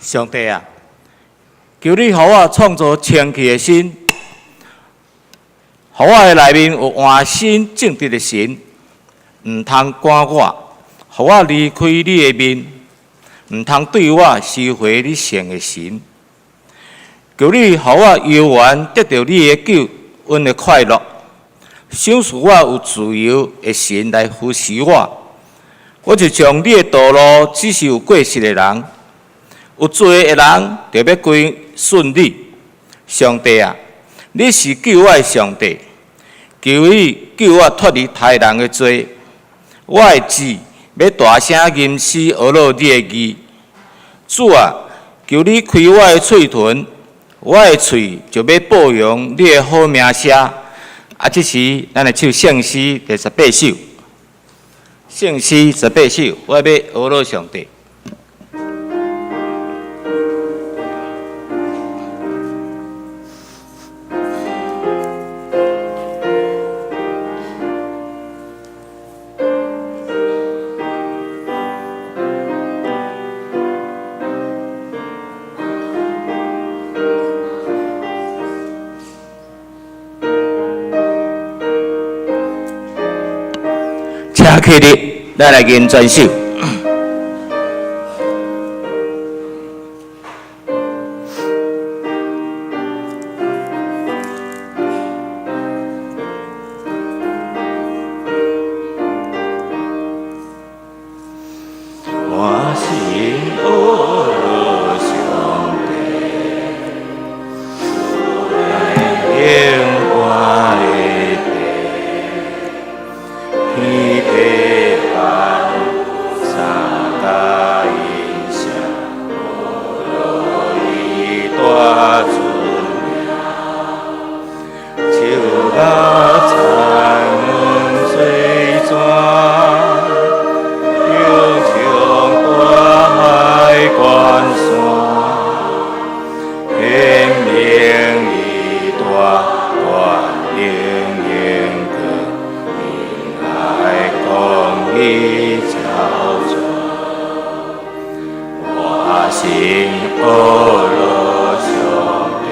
上帝啊，求你予我創造清氣的心，予我的內面有換新正直的神，毋通趕我，予我離開你的面，毋通對我收回你聖的神。求你予我猶原得著你的救恩的快樂，賞賜我有自由的神來扶持我。我就像你的道路，只是有過失的人，有罪的人，就欲歸順你。上帝啊，你是救我的上帝，求你救我脫離刣人的罪。我的舌欲大聲吟詩呵咾你的義。主啊，求你開我的喙唇，我的喙就欲報揚你的好名聲。啊，這時咱來唱聖詩第18首。聖詩十八首，我欲呵咾上帝。請起立，咱來吟全首。我心呵咾上帝，永遠的父，天地萬物三甲音聲，呵咾伊大尊名，樹木田園水泉，雄壮大海關山，顯明伊大權能榮光，仁愛公義昭彰。我心呵咾上帝，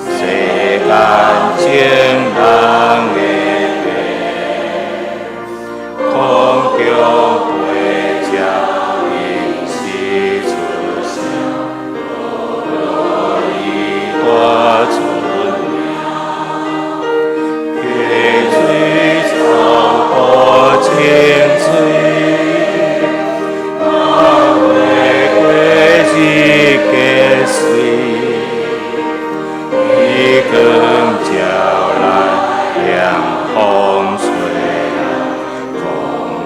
世間眾人的父，空中飛鳥應時出聲，呵咾伊大尊名。溪水草木青翠，花果日結穗，伊光照咱，涼風吹來，公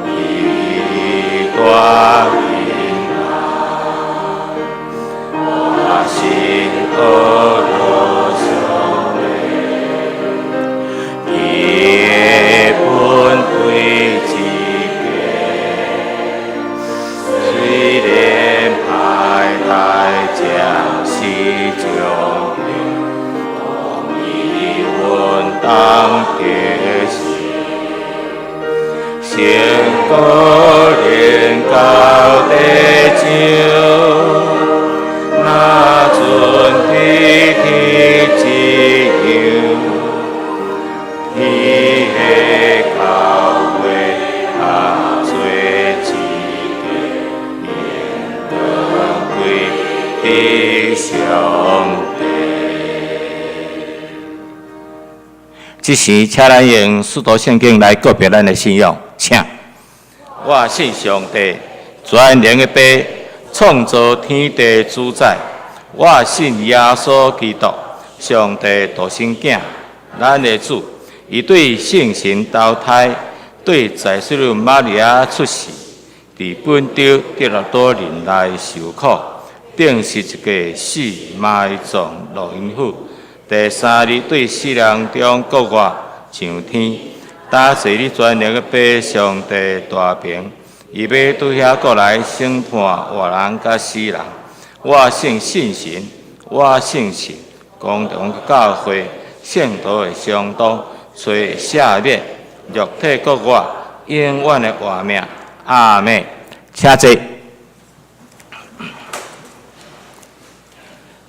義大平安。我心呵咾上帝，伊的本對一家，雖然歹代暫時將平，公義穩當得勝。成果連到地上，若陣天天一樣，天的教會合做一家，榮光歸佇上帝。這時，請咱用使徒聖經來告別咱的信仰，請。我信上帝，全能的父，創造天地主宰。我信耶穌基督，上帝獨生囝，咱的主。伊對聖神投胎，對在聖女瑪利亞出世，佇本丟彼拉多忍耐受苦，釘十字架死埋葬落陰府。第三日對死人中復活上天，搭坐佇全能的父上帝大爿，伊欲拄遐閣來審判活人佮死人。我信聖神，我信神，公同教會，聖徒的相當，罪的赦免，肉體復活，永遠的活命。阿們。請坐。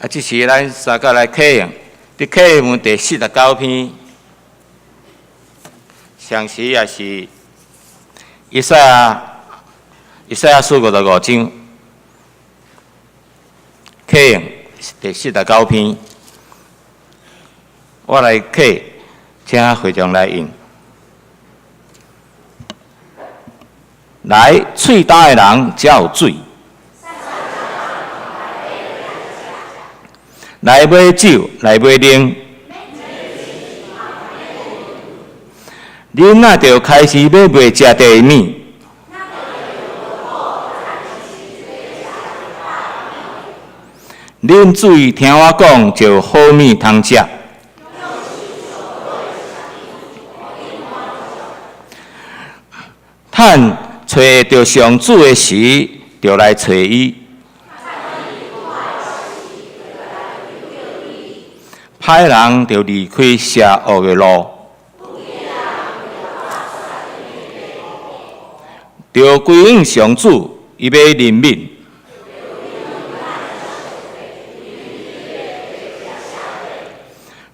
啊，這時咱三個來啟用，佇啟用文第49篇，上時也是以賽亞書55章，啟用第49篇，我來啟，請會眾來應。來，喙焦的人才有水。來買酒，來買奶。恁若著開始欲賣食地物。恁注意聽我講，就有好物通食。趁揣著上主的時，就來揣伊。歹人著離開邪惡的路，著歸向上主，伊欲憐憫。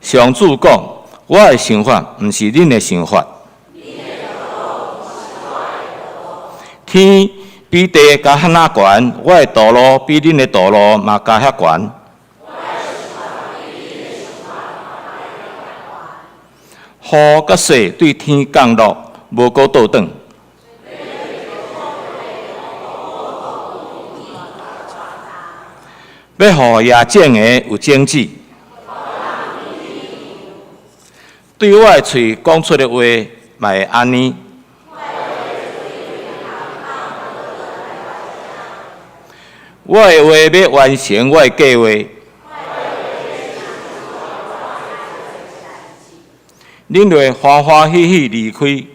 上主講：我的想法毋是恁的想法。天比地較遐爾懸，我的道路比恁的道路嘛較遐懸。雨佮雪對天降落，無閣倒轉。欲予野種的有種子。對我的喙講出的話，嘛會按呢。我的話欲完成我的計畫。恁會歡歡喜喜離開。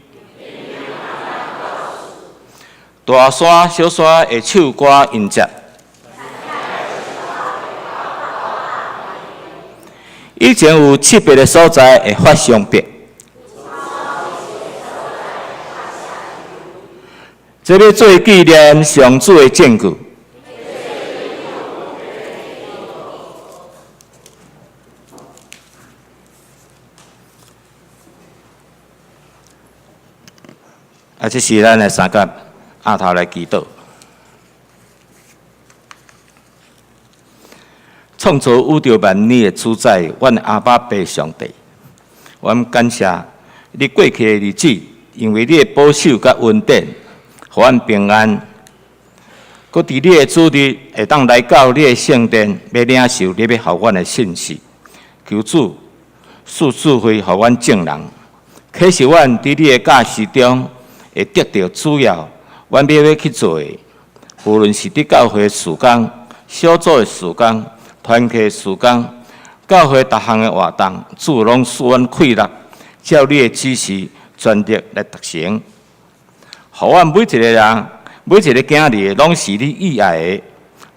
大山小山會唱歌迎接。以前有七別的所在會發傷病。這欲做紀念上主的證據。啊，這時咱來三甲阿頭來祈禱。創造宇宙萬物的主宰，阮的阿爸父上帝，阮感謝你過去的日子，因為你的保守佮恩典，予阮平安。閣佇你的主日會當來到你的聖殿，欲領受你欲予阮的信息。求主賜智慧，予阮眾人，啟示阮佇你的教示中會得著主要，阮欲去做的，無論是佇教會事工、小組的事工、團契事工、教會逐項的活動，主攏賜阮氣力，照你的指示，全力來達成。予阮每一個人、每一个囝兒，攏是你意愛的。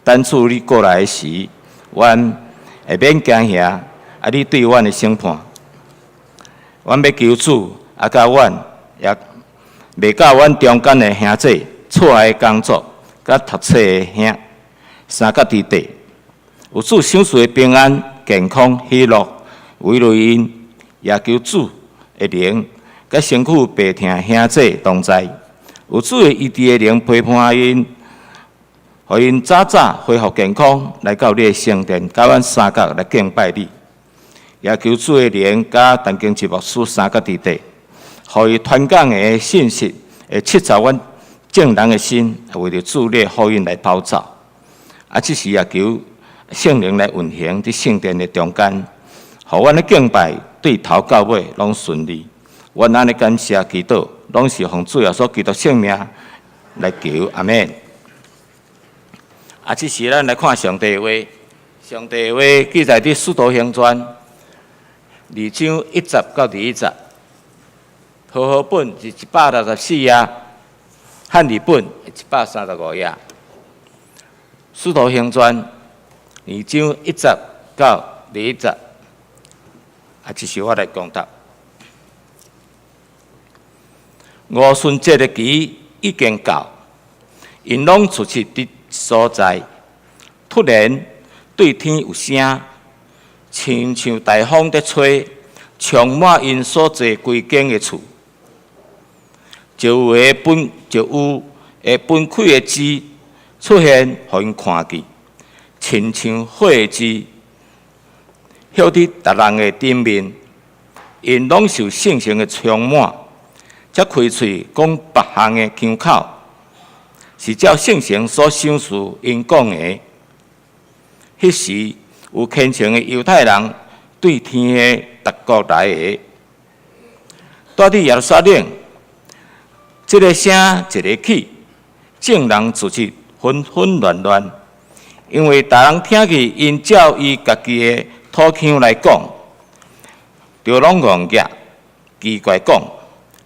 等主你過來時，阮會免驚嚇。啊！你對阮的審判，阮欲求主，啊，佮阮也袂佮阮中間的兄弟、厝內的工作、佮讀冊的兄三角之地，有主賞賜的平安、健康、喜樂，慰勞𪜶，也求主的靈佮身軀病痛的兄弟同在，有主的醫治的靈陪伴𪜶，予𪜶早早恢復健康，來到你的聖殿，佮阮三角來敬拜你。也求主的靈佮陳經治牧師三角之地，予伊傳講的信息會徹查阮眾人的心，為著主你的福音來跑走。啊，這時也求聖靈來運行佇聖殿的中間，予阮的敬拜對頭到尾攏順利。阮按呢感謝祈禱，攏是奉主耶穌基督聖名來求，阿們。啊，這時咱來看上帝的話，上帝的話記載佇使徒行傳2章1節到21節，和合本是164頁，漢字本135頁。使徒行傳2章1節到21節，啊，這時我來講讀。五旬節的期已經到，𪜶攏聚集佇一所在，突然對天有聲，親像大風佇吹，充滿𪜶所坐規間的厝。就有會分開的舌出現，予𪜶看見，親像火的舌，歇佇逐人的頂面，𪜶攏受聖神的充滿，才開喙講別項的腔口，是照聖神所賞賜𪜶講的。彼時有虔誠的猶太人對天下逐國來的，蹛佇耶路撒冷，這个聲一个起，眾人自是紛紛亂亂，因為逐人聽見𪜶照伊家己的土腔來講，就攏戇額奇怪講：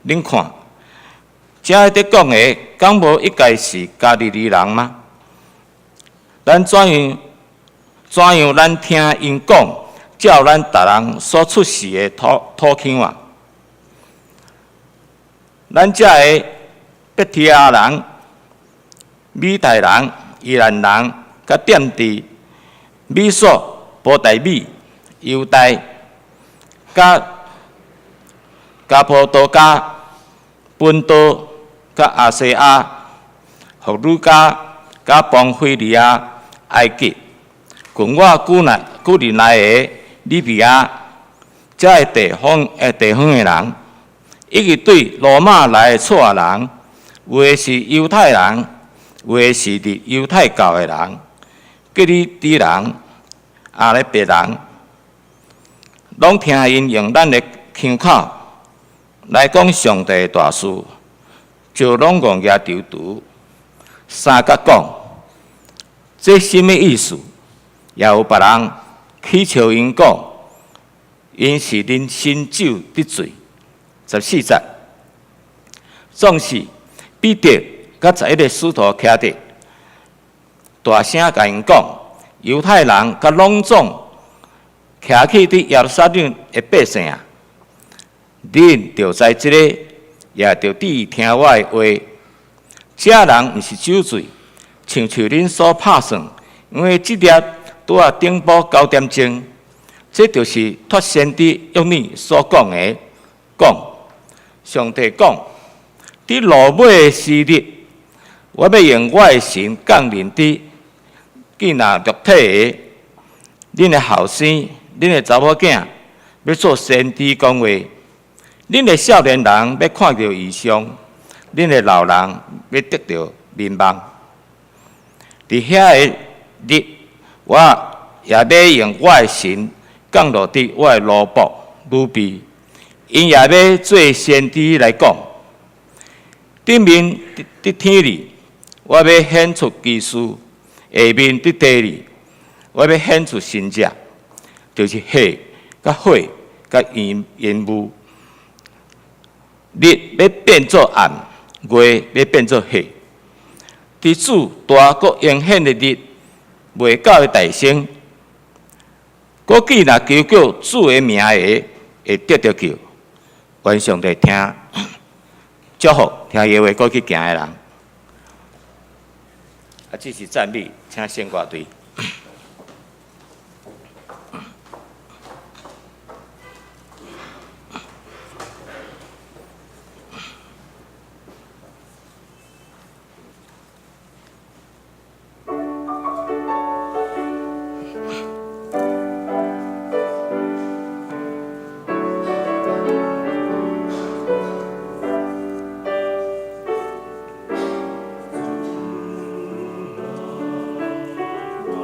恁看，遮佇講的，敢無一概是加利利人嗎？咱怎樣怎樣？咱聽𪜶講，照咱逐人所出世的土腔啊？咱遮的伯提亞人、米代人、伊蘭人，佮踮佇美索不達米、猶大、佮加波多加、本多、佮亞細亞、弗呂家、佮磅非利亞、埃及、近我古利奈的利比亞，遮个地方的人，以及對羅馬來的帶人，有的是猶太人，有的是佇猶太教的人，格里底人、阿拉伯人，攏聽𪜶用咱的腔口來講上帝的大事，就攏戇額躊躇。相佮講，這啥物意思？也有別人起笑𪜶講，𪜶是啉新酒得醉。14節，總是彼得佮11個使徒徛佇，大聲共𪜶講：猶太人佮攏總徛起佇耶路撒冷的百姓啊，恁著知這个，也著注意聽我的話。這人毋是酒醉，親像恁所拍算，因為這粒拄仔頂晡9點鐘，這就是託先知約珥所講的，講上帝講，佇落尾的時日，我欲用我的神降臨佇見納肉體的，恁的後生、恁的查某囝，欲做先知講話；恁的少年人欲看著異象，恁的老人欲得著眠夢。佇遐个日，我也欲用我的神降落佇我的奴僕、女婢，𪜶也欲做先知來講。頂面佇天裡，我欲顯出奇事；下面佇地裡，我欲顯出神跡，就是血、佮火、佮煙霧。日欲變做暗，月欲變做血。佇主大閣應顯的日，未到的大聲，閣記若求叫主的名的，會得著救。願上帝聽祝福，聽伊的話閣去行的人。啊，這是讚美，請聖歌隊。主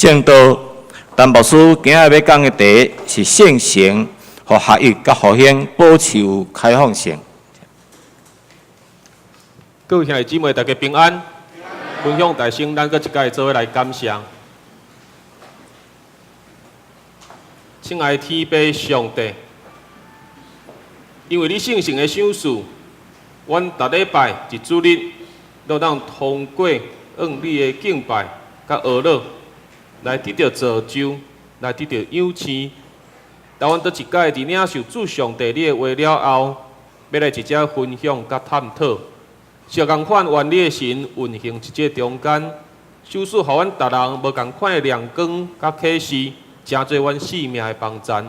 聖道。陳牧師今仔日欲講的題是聖神予合一佮復興保持有開放性。各位兄弟姊妹，大家平安。分享大聲，咱閣一擺做伙來感謝。親愛的天父上帝，因為你聖神的賞賜，阮逐禮拜一主日，都當通過向你的敬拜佮哀禱，來得著造就，來得著養生。當阮閣一擺佇領受主上帝你的話了後，欲來佇遮分享佮探討。相仝款，願你的神運行佇這中間，賞賜予阮逐人無仝款的亮光佮啟示，成做阮生命的幫贊。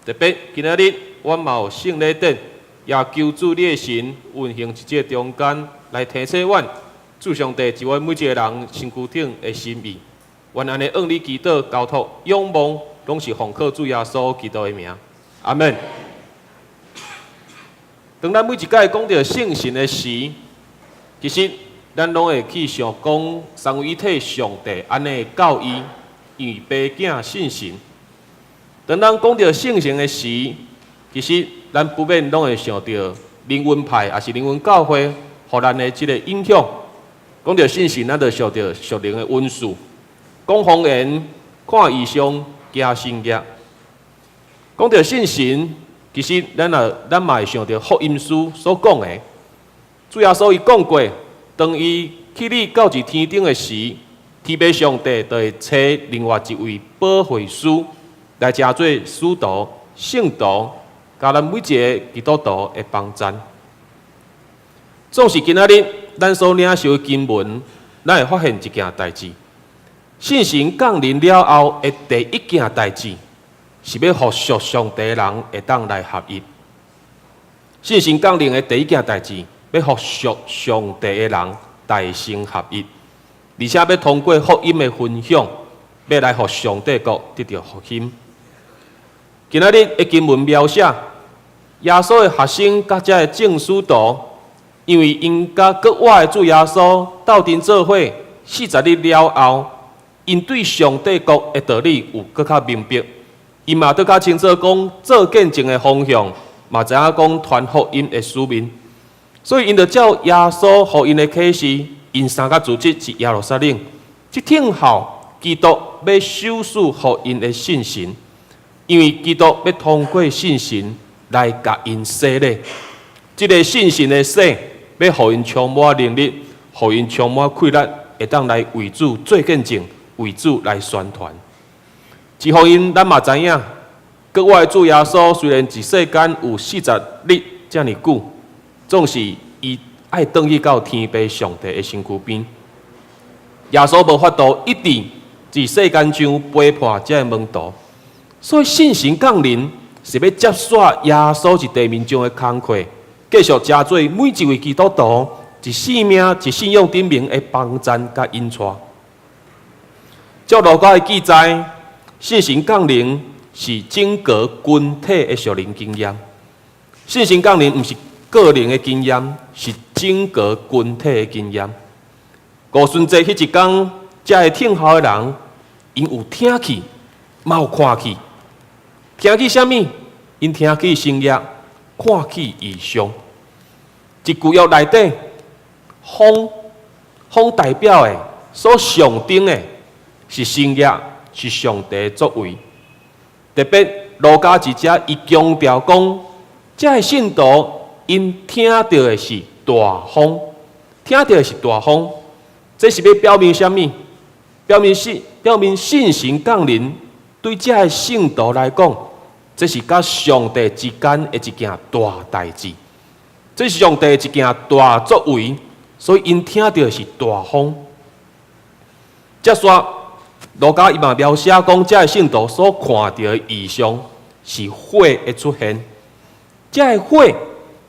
特別今仔日，阮嘛有聖禮典，也求主你的神運行佇這中間，來提醒阮，主上帝佇阮每一个人身軀頂的心意。願按呢向你祈禱、交託、仰望，攏是奉靠主耶穌基督的名。阿們。當咱每一擺講著聖神的時，其實咱攏會去想講三位一體上帝按呢教義，因為爸囝信神。當咱講著聖神的時，其實咱不免攏會想著靈恩派，抑是靈恩教會，予咱的這个影響。講著聖神，咱就想著屬靈的恩賜，講方言、看異象、行神蹟。講著聖神，其實咱嘛會想著福音書所講的。主耶穌伊講過，當伊去你到佇天頂的時，天父上帝就會差另外一位保惠師來成做使徒、聖徒，佮咱每一个基督徒的幫贊。總是今仔日咱所領受的經文，咱會發現一件代誌：聖神降臨了後的第一件代誌，是欲予屬上帝的人會當來合一。聖神降臨的第一件代誌，欲予屬上帝的人達成合一，而且欲通過福音的分享，欲來予上帝國得著復興。今仔日的經文描寫，耶穌的學生佮遮的眾使徒，因為𪜶佮閣活的主耶穌鬥陣做伙40日了後，𪜶對上帝國的道理有閣較明白，𪜶嘛閣較清楚講做見證的方向，嘛知影講傳福音的使命。所以，𪜶就照耶穌予𪜶的啟示，𪜶三个組織佇耶路撒冷，去聽候基督欲賞賜予𪜶的聖神，因為基督欲通過聖神來共𪜶洗禮。這个聖神的洗，欲予𪜶充滿能力，予𪜶充滿氣力，會當來為主做見證，為主來宣傳。這福音咱嘛知影，閣活的主耶穌雖然佇世間有四十日遮爾久，總是伊愛轉去到天父上帝的身軀邊。耶穌無法度一直佇世間上陪伴這个門徒，所以聖神降臨是欲接續耶穌佇地面上的工課，繼續成做每一位基督徒佇生命、佇信仰頂面的幫贊佮引帶。照路加的記載，聖神降臨是整個群體的屬靈經驗。聖神降臨毋是個人的經驗，是整個群體的經驗。五旬節彼一工，遮个聽候的人，𪜶有聽去，嘛有看去。聽去啥物？𪜶聽去神蹟，看去異象。佇舊約內底，風風代表的所象徵的是神蹟，是上帝的作為。特別路加佇遮，伊強調講，遮个信徒𪜶聽著的是大風，聽著的是大風，這是欲表明啥物？表明聖神降臨，對遮个聖徒來講，這是佮上帝之間的一件大代誌，這是上帝一件大作為，所以𪜶聽著的是大風。接續路加伊嘛描寫講，遮个聖徒所看著的異象是火的出現，遮个火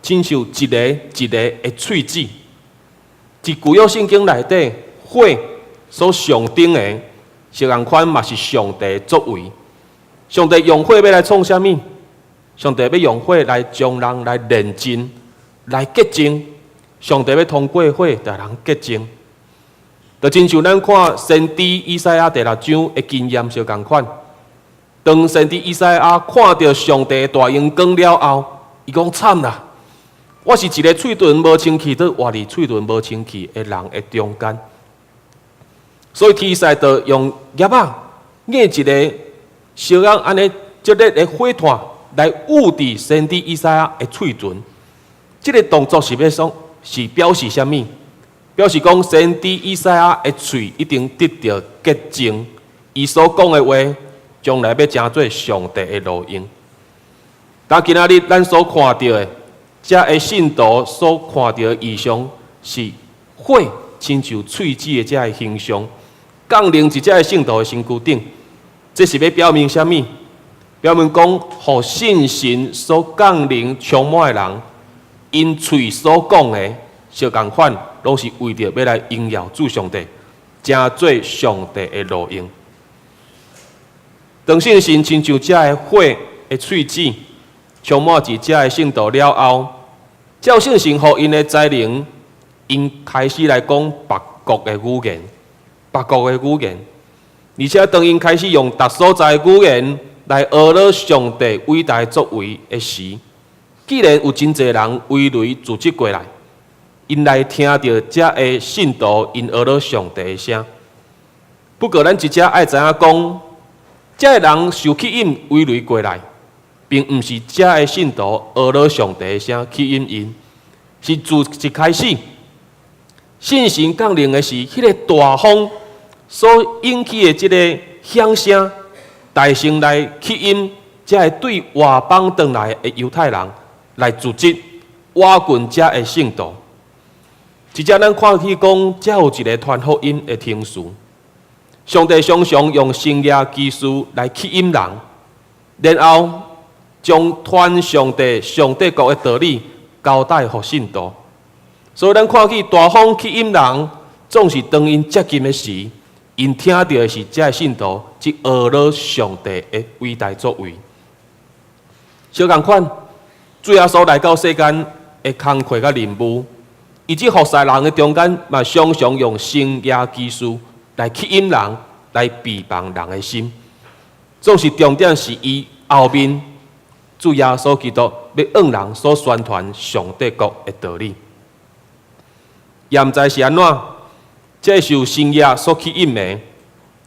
親像一个一个的喙舌。佇舊約聖經內底，火所象徵的，是仝款嘛是上帝的作為。上帝用火欲來創啥物？上帝欲用火來將人來煉淨、來潔淨。上帝欲通過火，共人潔淨。就親像咱看先知以賽亞第六章的經驗相仝款。當先知以賽亞看著上帝的大榮光了後，伊講慘啦！我是一个喙唇無清氣，佇活佇喙唇無清氣的人的中間。所以天使就用葉仔捏一个燒燬按呢灼熱的火炭來捂佇先知以賽亞的喙唇。這个動作是欲創，是表示啥物？表示講先知以賽亞的喙已經得著潔淨，伊所講的話，將來欲成做上帝的路用。但今仔日咱所看著的，遮个信徒所看著的異象是火，親像喙舌的遮个形象，降臨佇遮个聖徒的身軀頂。這是欲表明啥物？表明講，予聖神所降臨充滿的人，𪜶喙所講的，相仝款，攏是為著欲來榮耀主上帝，成做上帝的路用。當聖神親像遮个火的喙舌，充滿佇遮个聖徒了後，照聖神予𪜶的才能，𪜶開始來講別國的語言，別國的語言。而且當𪜶開始用別所在的語言來呵咾上帝偉大作為的時，既然有真濟人圍內聚集過來，𪜶來聽著遮个信徒𪜶呵咾上帝的聲。不過，咱一遮愛知影講，遮个人受吸引圍內過來，並毋是遮个信徒呵咾上帝的聲吸引𪜶，是自一開始聖神降臨的時，彼个大風所引起的這个響聲，大聲來吸引遮个對外邦轉來的猶太人來組織倚近遮个聖徒。這遮咱看去講，遮有一个傳福音的程序。上帝常常用神蹟奇事來吸引人，然後將傳上帝上帝國的道理交代予信徒。所以咱看去大風吸引人，總是當𪜶接近的時，𪜶聽著的是遮个信徒佇呵咾上帝的偉大作為。相仝款，主耶穌來到世間的工課佮任務，伊佇服侍人的中間，嘛常常用神蹟奇事來吸引人，來預防人的心。總是重點是伊後面主耶穌基督欲向人所宣傳上帝國的道理。也毋知是按怎，這受神蹟所吸引的，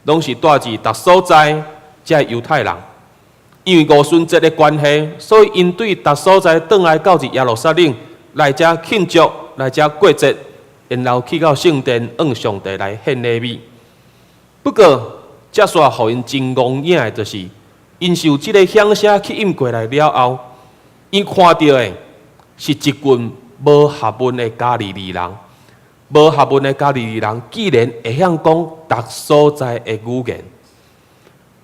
攏是住佇逐所在遮猶太人。因為五旬節的關係，所以𪜶對逐所在轉來到佇耶路撒冷來遮慶祝，來遮過節，然後去到聖殿向上帝來獻禮物。不過，這煞予𪜶真戇影的，就是，𪜶受這个響聲吸引過來了後，𪜶看著的是一群無學問的加利利人。無學問的加利利人，竟然會曉講逐所在的語言。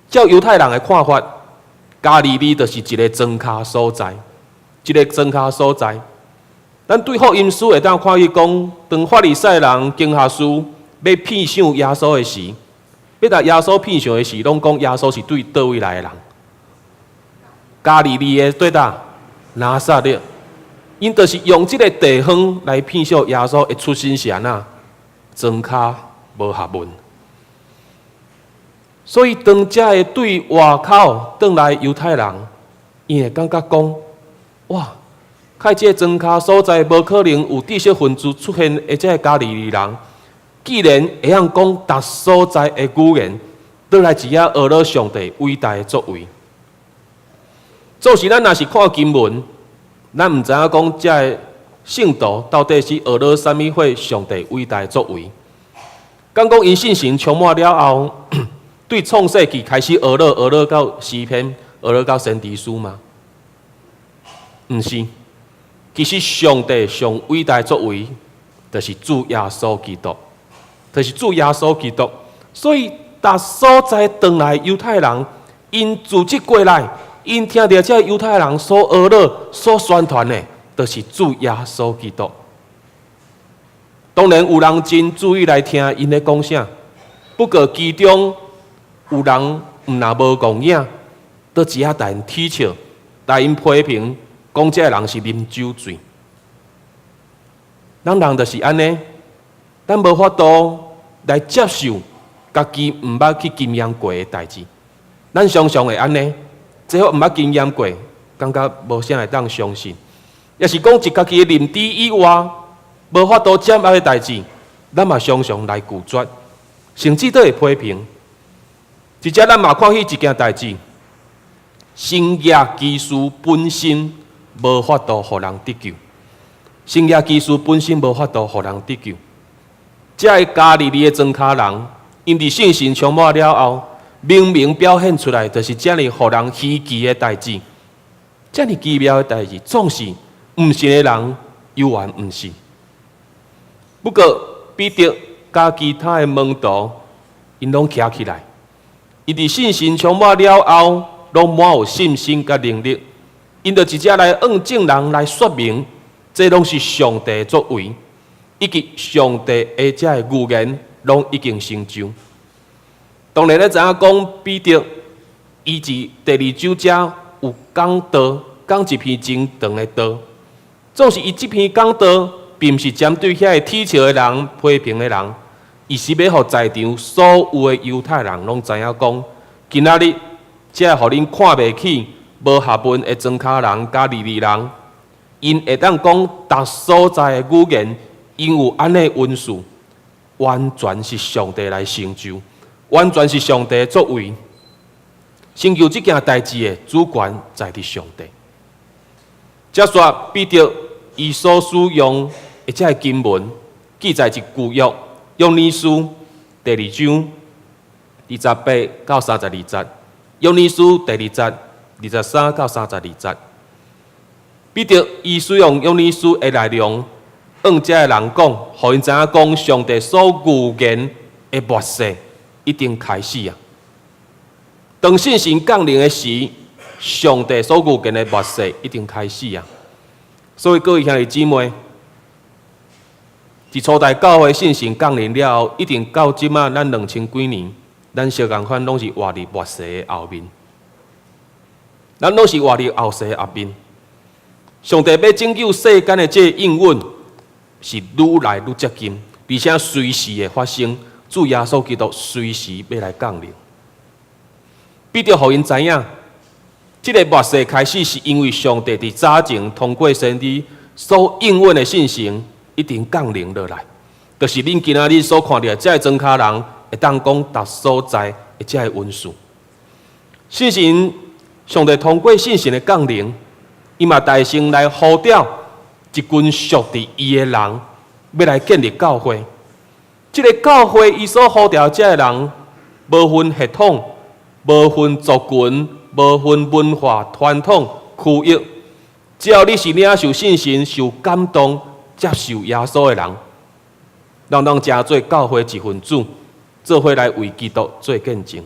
照猶太人的看法，加利利就是一个莊跤所在，一个莊跤所在。咱對福音書會當看見講，當法利賽人經學士欲騙想耶穌的時，欲共耶穌騙想的時，攏講耶穌是對佗位來的人。加利利的對佗？拿撒勒，𪜶就是用這个地方來騙笑耶穌的出身是按怎？莊跤無學問。所以當遮个對外口轉來猶太人，𪜶會感覺講：哇，開這个莊跤所在，無可能有知識分子出現的這个加利利人，竟然會曉講逐所在的語言，倒來佇遐呵咾上帝偉大的作為。做時咱若是看經文，咱毋知影講遮个聖徒到底是呵咾啥物貨上帝偉大的作為。敢講𪜶聖神充滿了後，對創世記開始呵咾呵咾到詩篇，呵咾到先知書嗎？毋是，其實上帝上偉大作為，就是主耶穌基督，就是主耶穌基督。所以，逐所在轉來猶太人，𪜶組織過來，𪜶聽著這猶太人所呵咾、所宣傳的，就是主耶穌基督。當然有人真注意來聽𪜶咧講啥，不過其中有人毋若無戇影，佇遮共𪜶恥笑，共𪜶批評，講這个人是啉酒醉。咱人就是按呢，咱無法度來接受家己毋捌去經驗過的代誌。咱常常會按呢，這我毋捌經驗過，感覺無啥會當相信。抑是講佇家己的認知以外，無法度掌握的代誌，咱嘛常常來拒絕，甚至都會批評。而且咱嘛看彼一件代誌，神蹟奇事本身無法度予人得救，神蹟奇事本身無法度予人得救。這个加利利的莊跤人，𪜶佇聖神充滿了後，明明表現出來，就是遮爾予人稀奇的代誌，遮爾奇妙的代誌，總是毋信的人猶原毋信。不過彼得佮其他的門徒，𪜶攏徛起來，𪜶佇聖神充滿了後，攏滿有信心佮能力，𪜶就直接來向眾人來說明，這攏是上帝的作為，以及上帝的這个預言攏已經成就。當然，咱知影講彼得，伊佇第二章遮有講道，講一篇真長的道。總是伊這篇講道，並毋是針對遐个恥笑的人、批評的人，伊是欲予在場所有的猶太人攏知影講，今仔日這个予恁看袂起、無學問的莊跤人、加利利人，𪜶會當講逐所在的語言，𪜶有按呢恩賜，完全是上帝來成就。完全是上帝的作為，成就這件代誌的主權在佇上帝。接續彼得伊所使用的這个經文，記載佇舊約約拿書第二章28到32節，約拿書第二節23到32節。彼得伊使用約拿書的內容，向這个人講，予𪜶知影講上帝所預言的末世已經開始啊！當聖神降臨的時，上帝所預言的末世已經開始啊！所以各位兄弟姊妹，自初代教會聖神降臨了後，一直到這馬咱2000幾年，咱相仝款攏是活佇末世的後面。咱攏是活佇後世的後面。上帝欲拯救世間的這个應允是愈來愈接近，而且隨時會發生。主耶穌基督隨時欲來降臨。彼得予𪜶知影，這个末世開始是因為上帝佇早前通過先知所應允的聖神已經降臨落來，就是恁今仔日所看著的這个莊跤人會當講逐所在的這个恩賜。聖神，上帝通過聖神的降臨，伊嘛大聲來呼召一群屬佇伊的人，欲來建立教會。這个教會伊所呼召這个人，無分血統，無分族群，無分文化傳統區域，只要你是領受聖神、受感動、接受耶穌的人，攏當成做教會一份子，做伙來為基督做見證。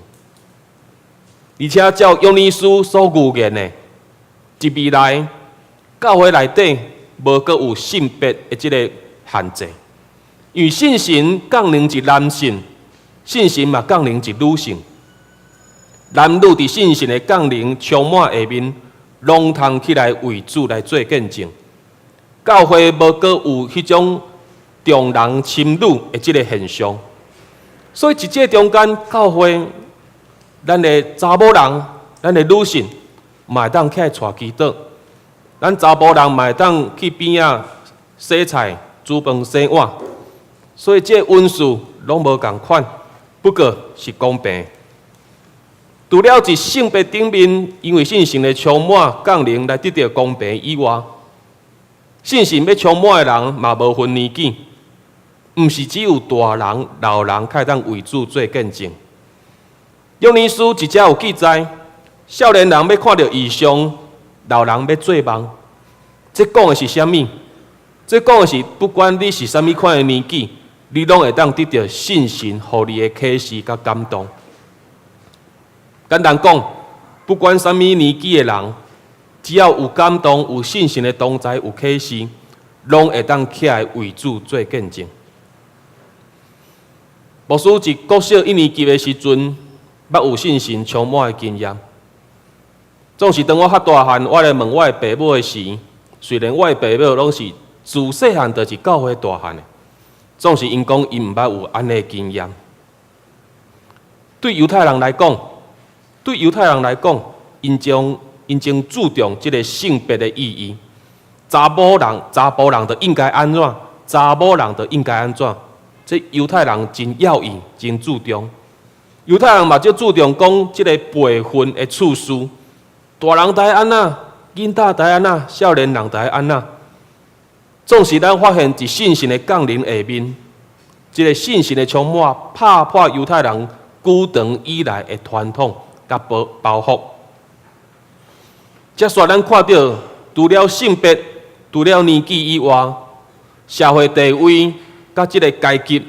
而且照約拿書所預言的，佇未來教會內底無閣有性別的這个限制，因為聖神降臨佇男性，聖神嘛降臨佇女性。男女佇聖神的降臨充滿下面，攏通起來為主來做見證。教會無閣有彼種重男輕女的這个現象，所以佇這中間，教會咱的查某人、咱的女性嘛會當起來帶祈禱，咱查埔人嘛會當去邊仔洗菜、煮飯、洗碗，所以這个恩賜攏無仝款，不過是公平。除了佇性別頂面，因為聖神的充滿降臨來得著公平以外，聖神欲充滿的人嘛無分年紀，毋是只有大人、老人較會當為主做見證。約拿書佇遮有記載，少年人欲看著異象，老人欲做夢。這講的是啥物？這講的是不管你是啥物款的年紀，你攏會當得著聖神予你的啟示佮感動。簡單講，不管啥物年紀的人，只要有感動、有聖神的同在、有啟示，攏會當起來為主做見證。牧師佇國小一年級的時陣，捌有聖神充滿的經驗。總是當我較大漢，我來問我的爸母的時，雖然我的爸母攏是自細漢就是教會大漢的，總是𪜶講𪜶毋捌有按呢經驗。對猶太人來講，對猶太人來講，𪜶真注重這个性別的意義。查某人，查埔人就應該按怎？查某人就應該按怎？這猶太人真要意，真注重。猶太人嘛足注重講這个輩分的次序，大人著愛按怎，囡仔著愛按怎，少年人著愛按怎。總是咱發現，佇聖神的降臨下面，這个聖神的充滿，拍破猶太人久長以來的傳統佮包袱。接續咱看著，除了性別、除了年紀以外，社會地位佮這个階級，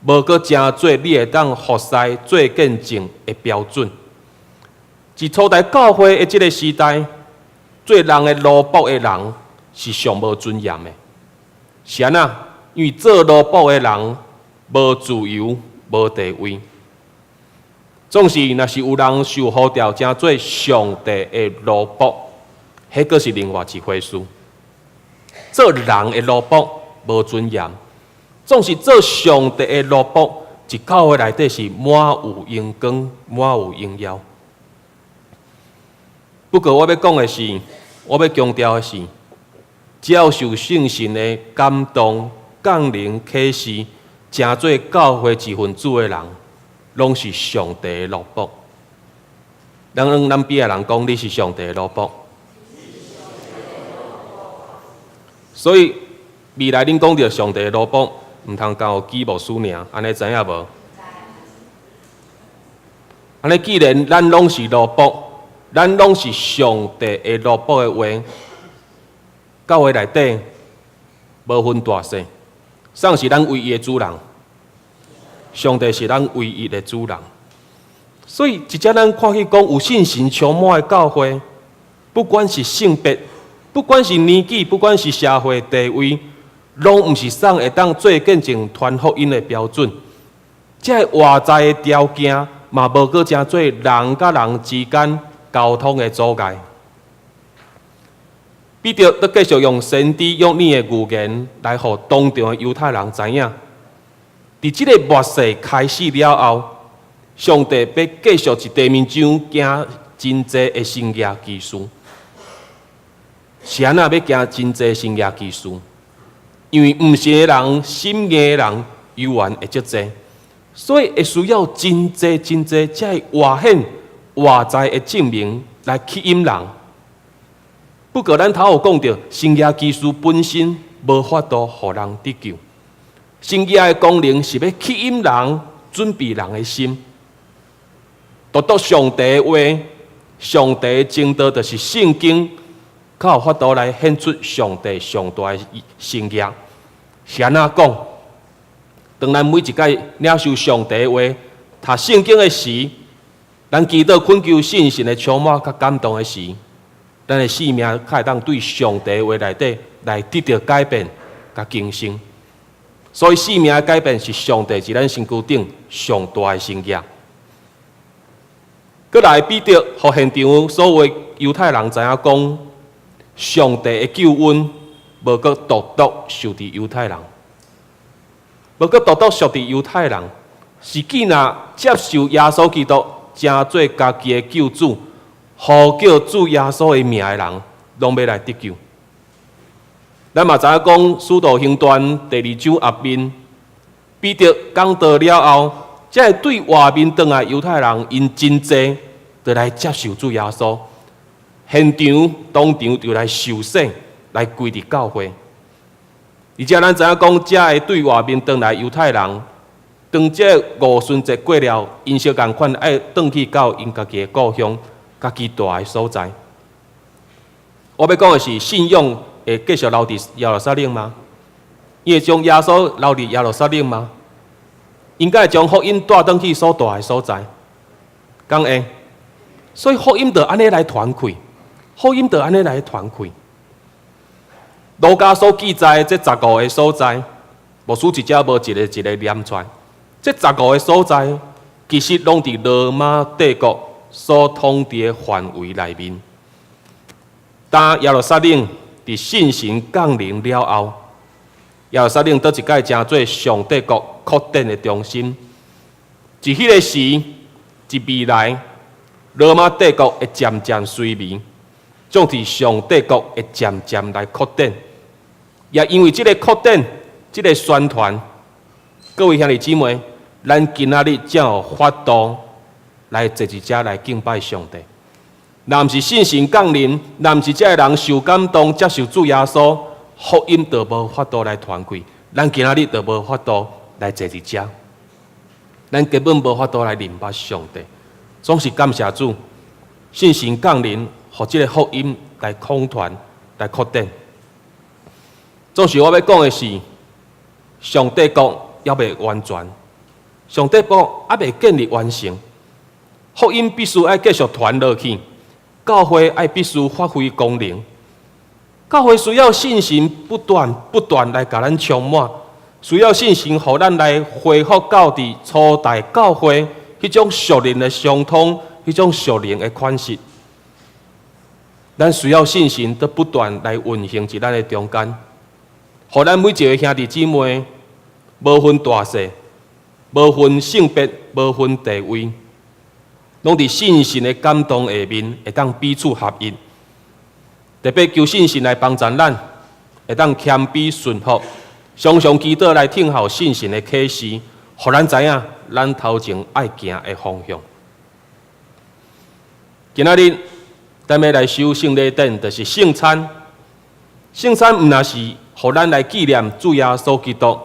無閣成做你會當服侍做見證的標準。佇初代教會的這个時代，做人的奴僕的人是上無尊嚴的。是按怎？因為做奴僕的人無自由、無地位。總是，若是有人受呼召，成做上帝的奴僕，彼閣是另外一回事。做人的奴僕無尊嚴，總是做上帝的奴僕，佇教會內底是滿有榮光、滿有榮耀。不過，我欲講的是，我欲強調的是，只要受聖神的感動、降臨、啟示，成做教會一份子的人，攏是上帝的奴僕。咱咱邊的人講，你是上帝的奴僕。所以未來恁講著上帝的奴僕，毋通交予基牧師爾，按呢知影無？按呢既然咱攏是奴僕，咱攏是上帝的奴僕的話，教會內底無分大細，誰是咱唯一的主人？上帝是咱唯一的主人。所以，一只咱看去講有聖神充滿的教會，不管是性別，不管是年紀，不管是社會地位，攏毋是啥會當做見證傳福音的標準。這个外在的條件嘛，無閣成做人佮人之間溝通的阻礙。彼得閣繼續用先知約珥的預言來予當場的猶太人知影，佇這个末世開始了後，上帝欲繼續佇地面上行真濟的神蹟奇事。是按怎欲行真濟神蹟奇事？因為毋信的人、心硬的人，猶原會足濟，所以會需要真濟真濟這个外顯外在的證明來吸引人。不過，咱頭有講著，神蹟奇事本身無法度予人得救。神蹟的功能是欲吸引人、準備人的心。獨獨上帝的話、上帝的真道，就是聖經，較有法度來顯出上帝上大的神蹟。是按怎講？當咱每一擺領受上帝的話、讀聖經的時，咱祈禱懇求聖神的充滿佮感動的時，咱的生命較會當對上帝的話內底來得著改變佮更新。所以，生命的改變是上帝佇咱身軀頂上大的神蹟。閣來，彼得予現場所有猶太人知影講，上帝的救恩無閣獨獨屬佇猶太人，無閣獨獨屬佇猶太人，是既若接受耶穌基督，成做家己的救主，呼叫主耶穌的名的人，攏欲來得救。咱嘛知影講，使徒行傳第二章後面，彼得講道了後，這个對外面轉來猶太人，𪜶真濟，就來接受主耶穌，現場當場就來受洗，來歸入教會。而且咱知影講，這个對外面轉來猶太人，當這个五旬節過了，𪜶相仝款愛轉去到𪜶家己的故鄉、家己蹛的所在。我欲講的是，信仰會繼續留佇耶路撒冷嗎？𪜶會將耶穌留佇耶路撒冷嗎？應該會將福音帶轉去所蹛的所在，敢會？所以福音就按呢來傳開，福音就按呢來傳開。路加所記載的這十五个所在，牧師一只無一个一个念出來。這十五个所在，其實攏佇羅馬帝國所統治的範圍內面。當耶路撒冷佇聖神降臨了後，耶路撒冷倒一擺成做上帝國擴展的中心。佇彼个時，佇未來，羅馬帝國會漸漸衰微，總是上帝國會漸漸來擴展。也因為這个擴展，這个宣傳，各位兄弟姊妹，咱今仔日才有法度來坐佇遮來敬拜上帝。若毋是聖神降臨，若毋是這个人受感動接受主耶穌，福音就無法度來傳開。咱今仔日就無法度來坐佇遮，咱根本無法度來認捌上帝。總是感謝主，聖神降臨，予這个福音來空傳、來擴展。總是我欲講的是，上帝國猶未完全，上帝國猶未建立完成，福音必須愛繼續傳落去。教會愛必須發揮功能，教會需要聖神不斷不斷來共咱充滿，需要聖神予咱來恢復到佇初代教會彼種屬靈的相通，彼種屬靈的款式。咱需要聖神閣不斷來運行佇咱的中間，予咱每一个兄弟姊妹，無分大細，無分性別，無分地位。攏佇聖神的感動下面，會當彼此合一。特別求聖神來幫助咱，會當謙卑順服，常常祈禱來聽候聖神的啟示，予咱知影咱頭前愛行的方向。今仔日，咱欲來守聖禮典，就是聖餐。聖餐毋但是予咱來紀念主耶穌基督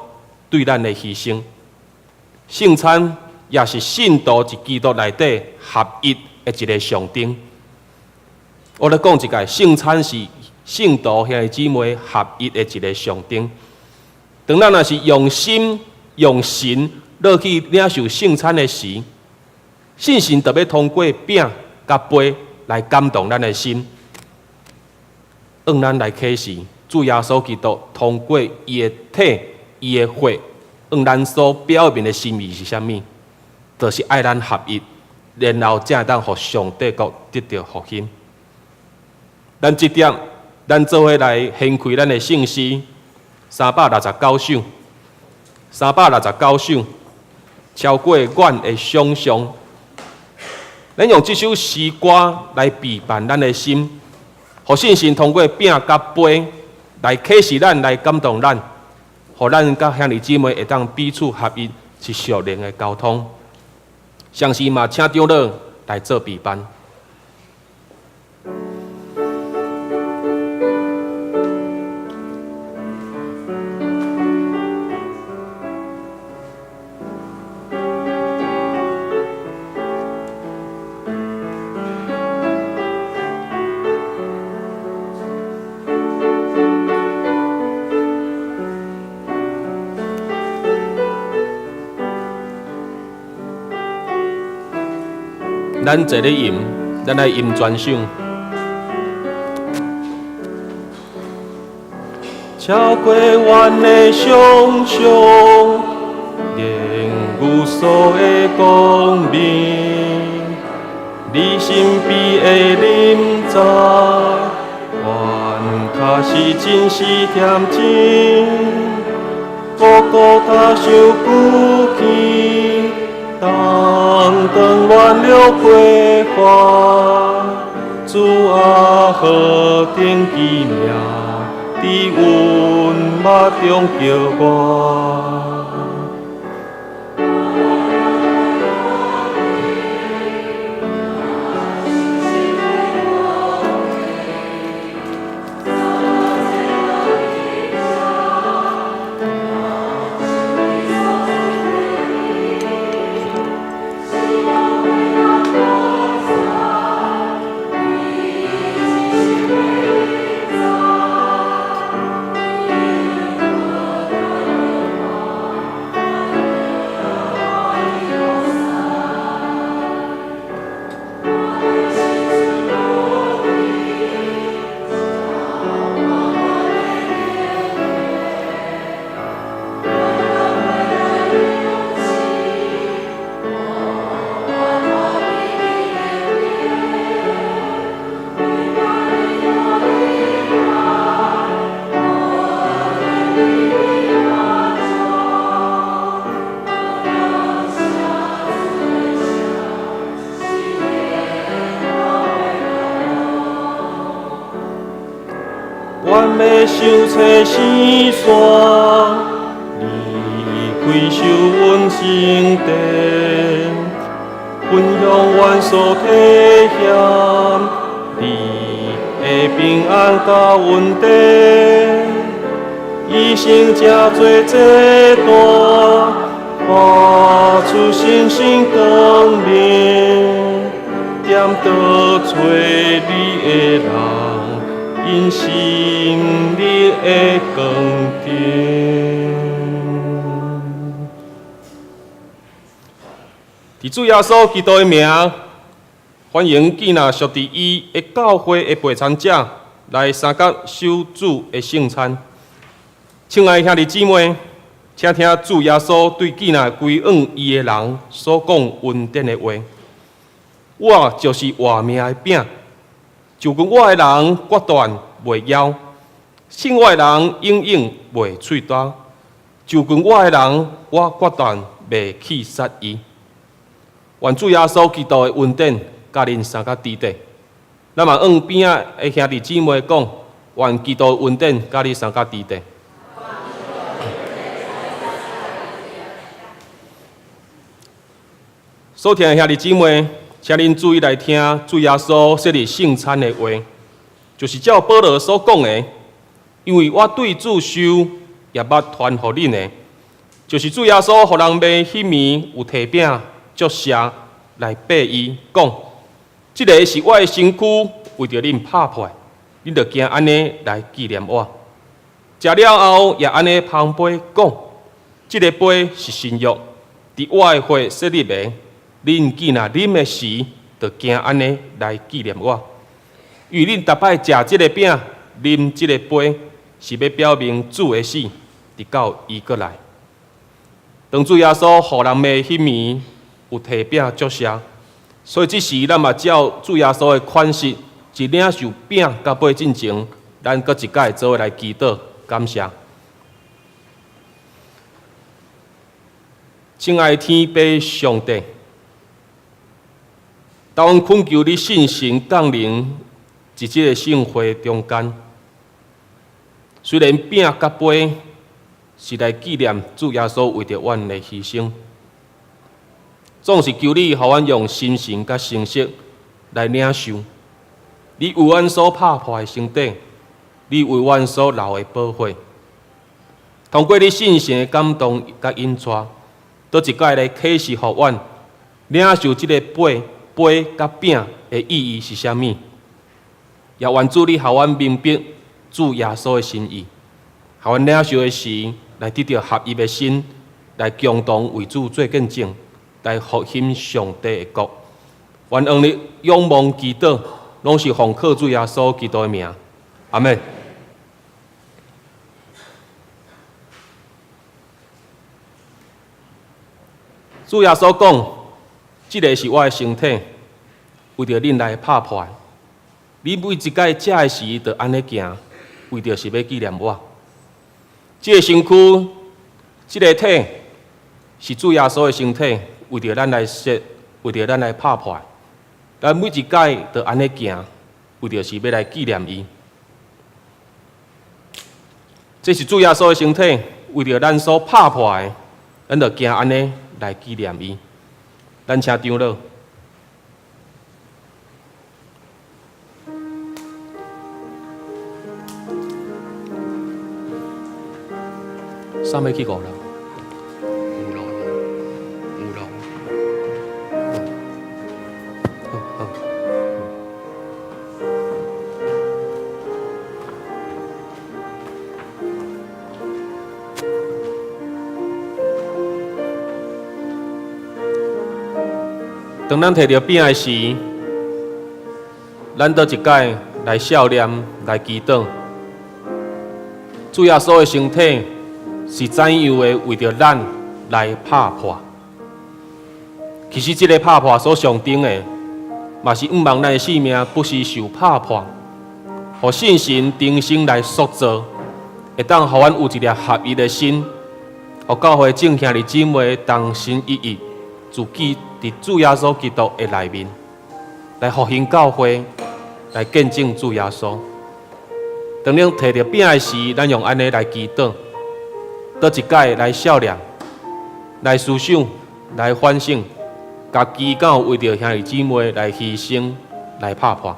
對咱的犧牲，聖餐也是信徒佇基督內底合一的一个象徵。我來講一下，聖餐是信徒兄弟姊妹合一的一个象徵。當咱若是用心用神落去領受聖餐的時，聖神特別通過餅佮杯來感動咱的心，向咱來啟示主耶穌基督通過伊的體、伊的血，向咱所表明的心意是啥物？就是愛咱合一，然後才會當予上帝國得著復興。咱這點，咱做伙來掀開咱的聖詩369首，369首，超過阮的想像。咱用這首詩歌來備辦咱的心，予聖神通過餅佮杯來啟示咱，來感動咱，予咱佮兄弟姊妹會當彼此合一，是屬靈的溝通。相信嘛，請長老來做備辦。咱坐咧吟，咱來吟全首。超過阮的想像，言語所會講明，你身邊的臨在，阮確實真是恬靜，孤孤他想不起。當當亂了規劃，主啊何等奇妙，佇阮目中叫我。悬欲想揣生山，你开受阮圣殿，分享阮所体验，你的平安佮稳定，医生正做这段，发出星星光明，踮倒揣你的人，𪜶心里的光灯。伫主耶穌基督的名，歡迎建立屬佇伊的教會的陪餐者來相佮守主的聖餐。親愛兄弟姊妹，請聽主耶穌對建立歸向伊的人所講恩典的話：我就是活命的餅，就近我的人決斷袂枵，信我的人永遠袂喙焦。就近我的人，我決斷袂棄殺伊。願主耶穌基督的恩典佮恁相佮佇底。咱嘛向邊仔的兄弟姊妹講，願基督的恩典佮你相佮佇底。所聽的兄弟姊妹，請恁注意來聽主耶穌設立聖餐的話，就是照保羅所講的，因為我對主受，也捌傳予恁的，就是主耶穌予人賣彼暝有提餅祝謝來擘伊，講：這个是我的身軀，為著恁拍破，恁著行按呢來紀念我。食了後，也按呢捧杯講：這个杯是新約，佇我的血設立的。恁既若啉的時，就行按呢來紀念我。因為恁逐擺食這个餅、啉這个杯，是欲表明主的死，直到伊閣來。當主耶穌予人賣彼暝有提餅祝謝，所以這時咱嘛照主耶穌的款式，佇領受餅佮杯進前，咱閣一擺做伙來祈禱感謝。親愛天父上帝，當阮懇求你聖神降臨佇這个聖會中間，雖然餅佮杯是來紀念主耶穌為著阮的犧牲，總是求你予阮用心神佮誠實來領受。你為阮所拍破的身體，你為阮所流的寶血，通過你聖神的感動佮引帶，閣一擺來啟示予阮領受這个杯。杯佮餅的意義是啥物？也願主你予阮明白主耶穌的心意，予阮領受的時，來得著合一的心，來共同為主做見證，來復興上帝的國。願向你仰望祈禱，攏是奉靠主耶穌基督的名。阿們。主耶穌講：這个是我的身體，為著恁來拍破的。你每一擺食的時，就按呢行，為著是欲紀念我。這个身軀，這个體，是主耶穌的身體，為著咱來設，為著咱來拍破。咱每一擺就按呢行，為著是欲來紀念伊。這是主耶穌的身體，為著咱所拍破的，咱就行按呢來紀念伊。咱請長老。三欲去五樓，五樓，五樓。好好。當咱提著餅的時，咱閣一擺來默念、來祈禱。主耶穌的身體是怎樣的為著咱來拍破？其實這个拍破所象徵的，嘛是向望咱的生命不時受拍破，予聖神重新來塑造，會當予阮有一粒合一的心，予教會眾兄弟姊妹同心一意，自己佇主耶穌基督的內面，來復興教會，來見證主耶穌。當恁提著餅的時，咱用按呢來祈禱，倒一擺來數念，來思想，來反省，家己敢有為著兄弟姊妹來犧牲，來拍破。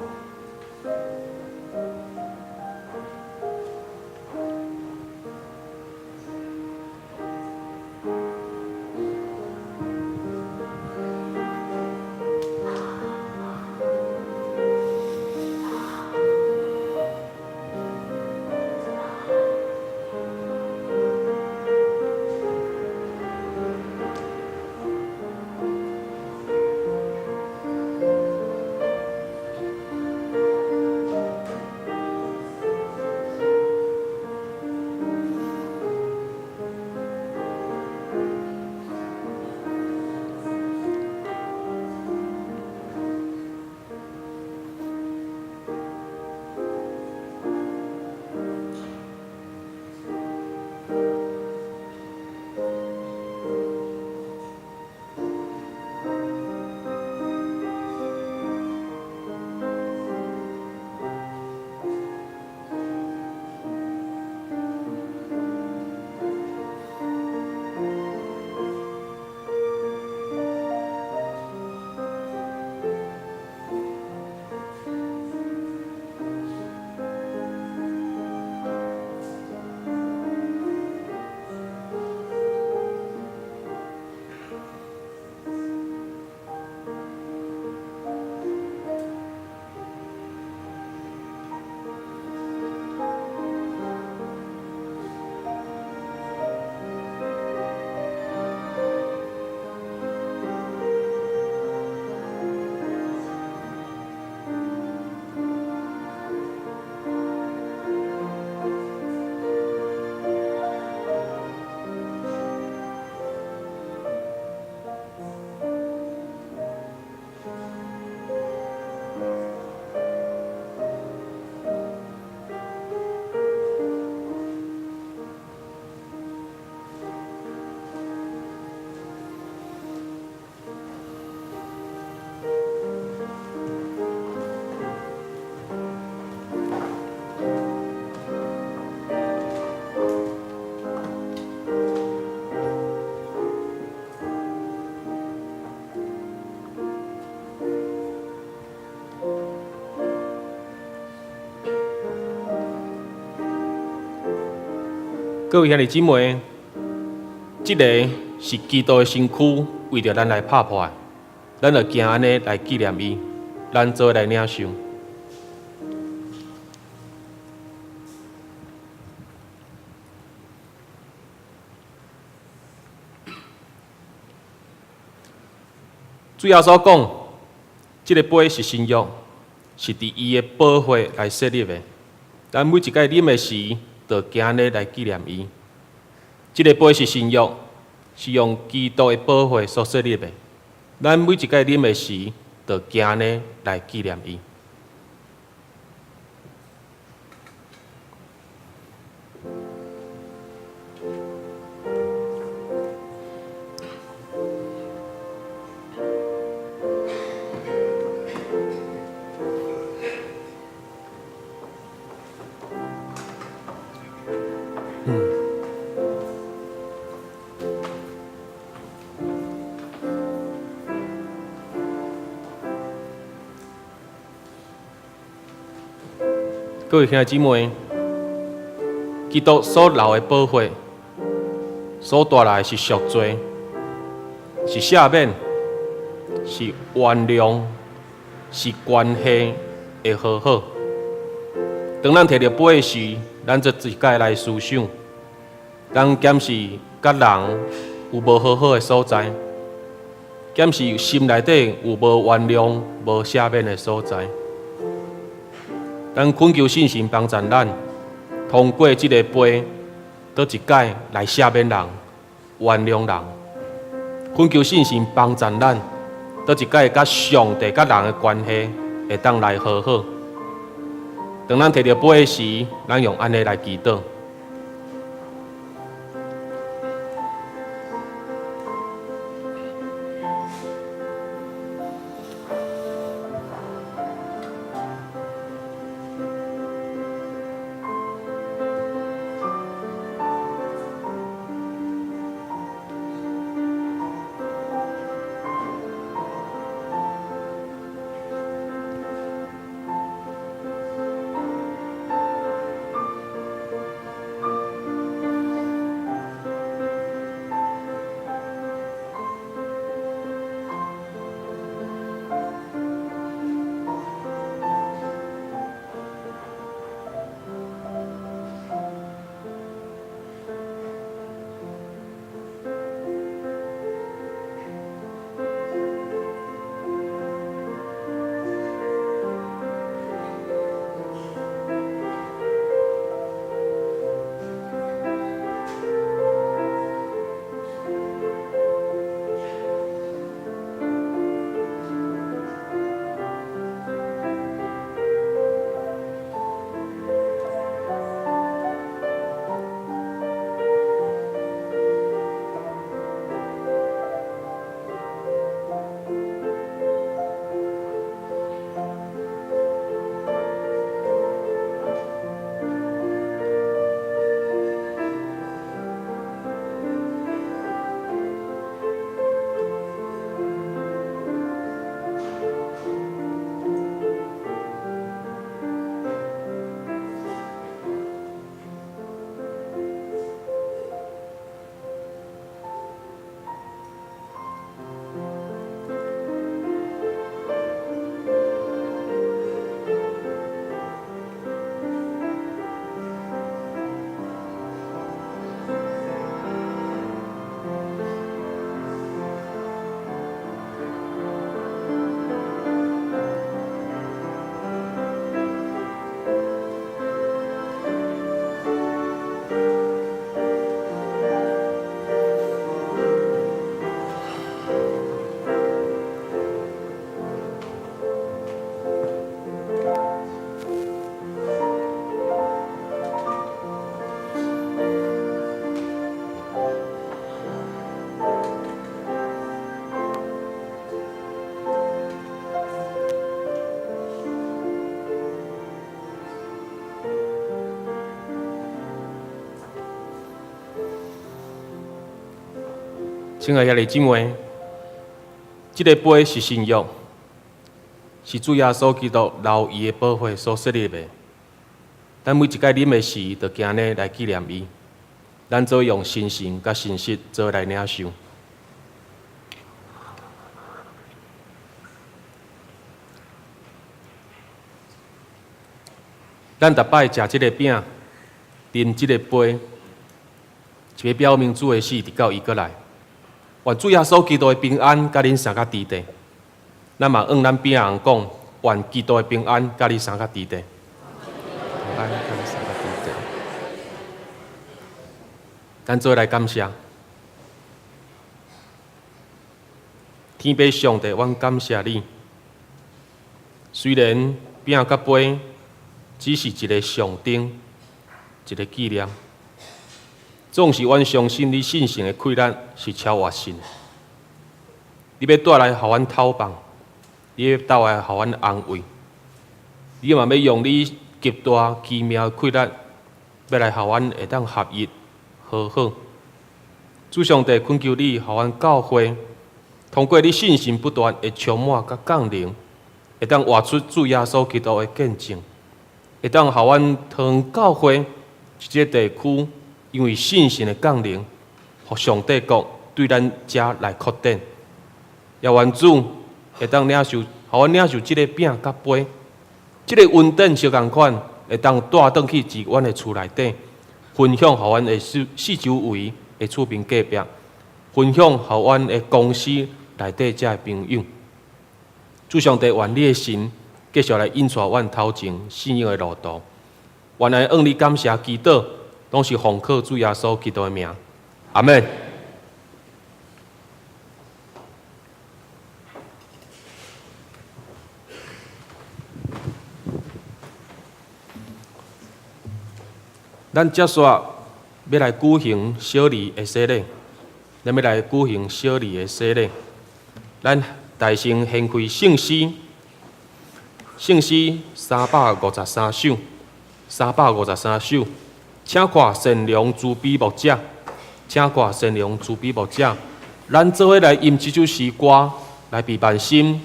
各位兄弟姊妹，這个是基督的身軀，為著咱來拍破的，咱就行按呢來紀念伊，咱做伙來領受。主耶穌講，這个杯是新約，是佇伊的寶血來設立的。咱每一擺啉的時，就行按呢來紀念伊。這个杯是新約，是用基督的寶血所設立的。咱每一擺啉的時，就行按呢來紀念伊。各位兄弟姊妹，基督所流的寶血，所帶來的是贖罪，是赦免，是原諒，是關係的和好。當咱提著杯的時，咱就一概來思想，咱檢視佮人有無和好的所在，檢視心內底有無原諒、無赦免的所在。咱懇求聖神幫助咱，通過這个杯，倒一擺來赦免人、原諒人。懇求聖神幫助咱，倒一擺佮上帝、佮人的關係會當來和好。當咱提著杯時，咱用按呢來祈禱。親愛兄弟姊妹，這个杯是新約，是主耶穌基督流伊的寶血所設立的。咱每一擺啉的時，就行呢來紀念伊。咱做用信心佮信實做來領受。咱逐擺食這个餅，啉這個杯，是欲表明主的死，直到伊閣來。願主耶穌基督的平安，佮恁相佮佇佇。咱嘛向咱邊仔人講，願基督的平安佮你相佮佇佇。平安佮你相佮佇佇。咱做來感謝天父上帝，阮感謝你。雖然餅佮杯只是一个象徵，一个紀念，總是阮相信你聖神的氣力是超越性的。你欲帶來予阮透放，你欲帶來予阮安慰，你嘛欲用你極大奇妙的氣力，欲來予阮會當合一和好。主上帝懇求你，予阮教會通過你聖神不斷的充滿佮降臨，會當活出主耶穌基督的見證，會當予阮桃園教會這个地區，因為聖神的降臨，予上帝國對咱遮來擴展。也願主會當領受，予阮領受這个餅佮杯，這个恩典相仝款，會當帶轉去佇阮的厝內底，分享予阮的四四周圍的厝邊隔壁，分享予阮的公司內底遮的朋友。主上帝，願你的神繼續來引帶阮頭前信仰的路途。願來向你感謝祈禱，攏是奉靠主耶穌基督的名。阿們。咱接續欲來舉行小禮的洗禮，咱欲來舉行小禮的洗禮。咱大聲掀開聖詩，聖詩353首，353首，請看善良慈悲牧者，請看善良慈悲牧者。咱做伙來吟這首詩歌來備萬心。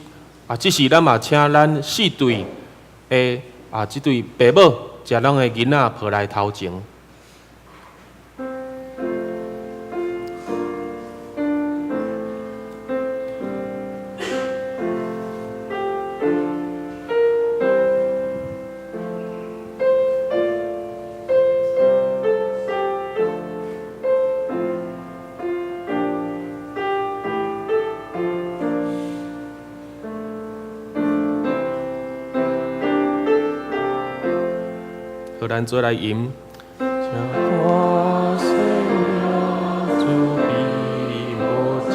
啊，這時咱嘛請咱四對的啊，這對爸母，將咱的囡仔抱來頭前。好，咱做來吟。請看善良慈悲牧者。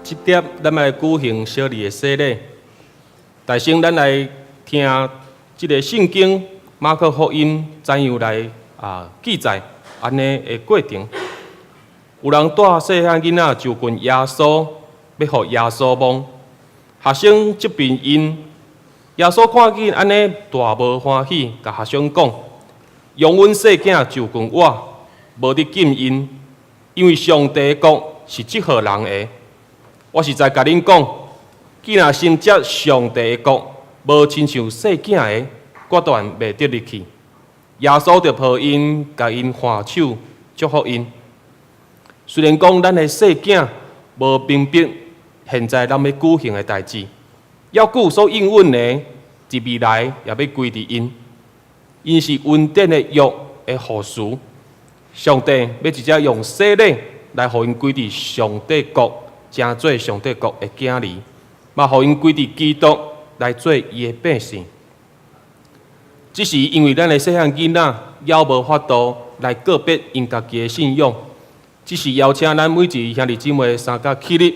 這點咱來舉行小禮的洗禮。大先，咱來聽這个聖經馬可福音怎樣來啊記載按呢的過程。有人帶細漢囡仔就近耶穌，欲予耶穌摸。學生責備𪜶，耶穌看見按呢，大無歡喜，共學生講：容阮細囝就近我，無得禁𪜶，因為上帝的國是這號人的。我實在共恁講，既若承接上帝的國，無親像細囝的，決斷袂得入去。耶穌就抱𪜶，共𪜶挽手，祝福𪜶。雖然講咱的細囝無明白現在咱欲舉行的代誌，猶閣所應允的，佇未來也欲歸佇𪜶。𪜶是恩典的約的後嗣，上帝欲直接用洗禮來予𪜶歸佇上帝國，成做上帝國的囝兒，嘛予𪜶歸佇基督來做伊的百姓。只是因為咱的細漢囡仔猶無法度來告別𪜶家己的信仰，只是邀請咱每一位兄弟姊妹三甲起立，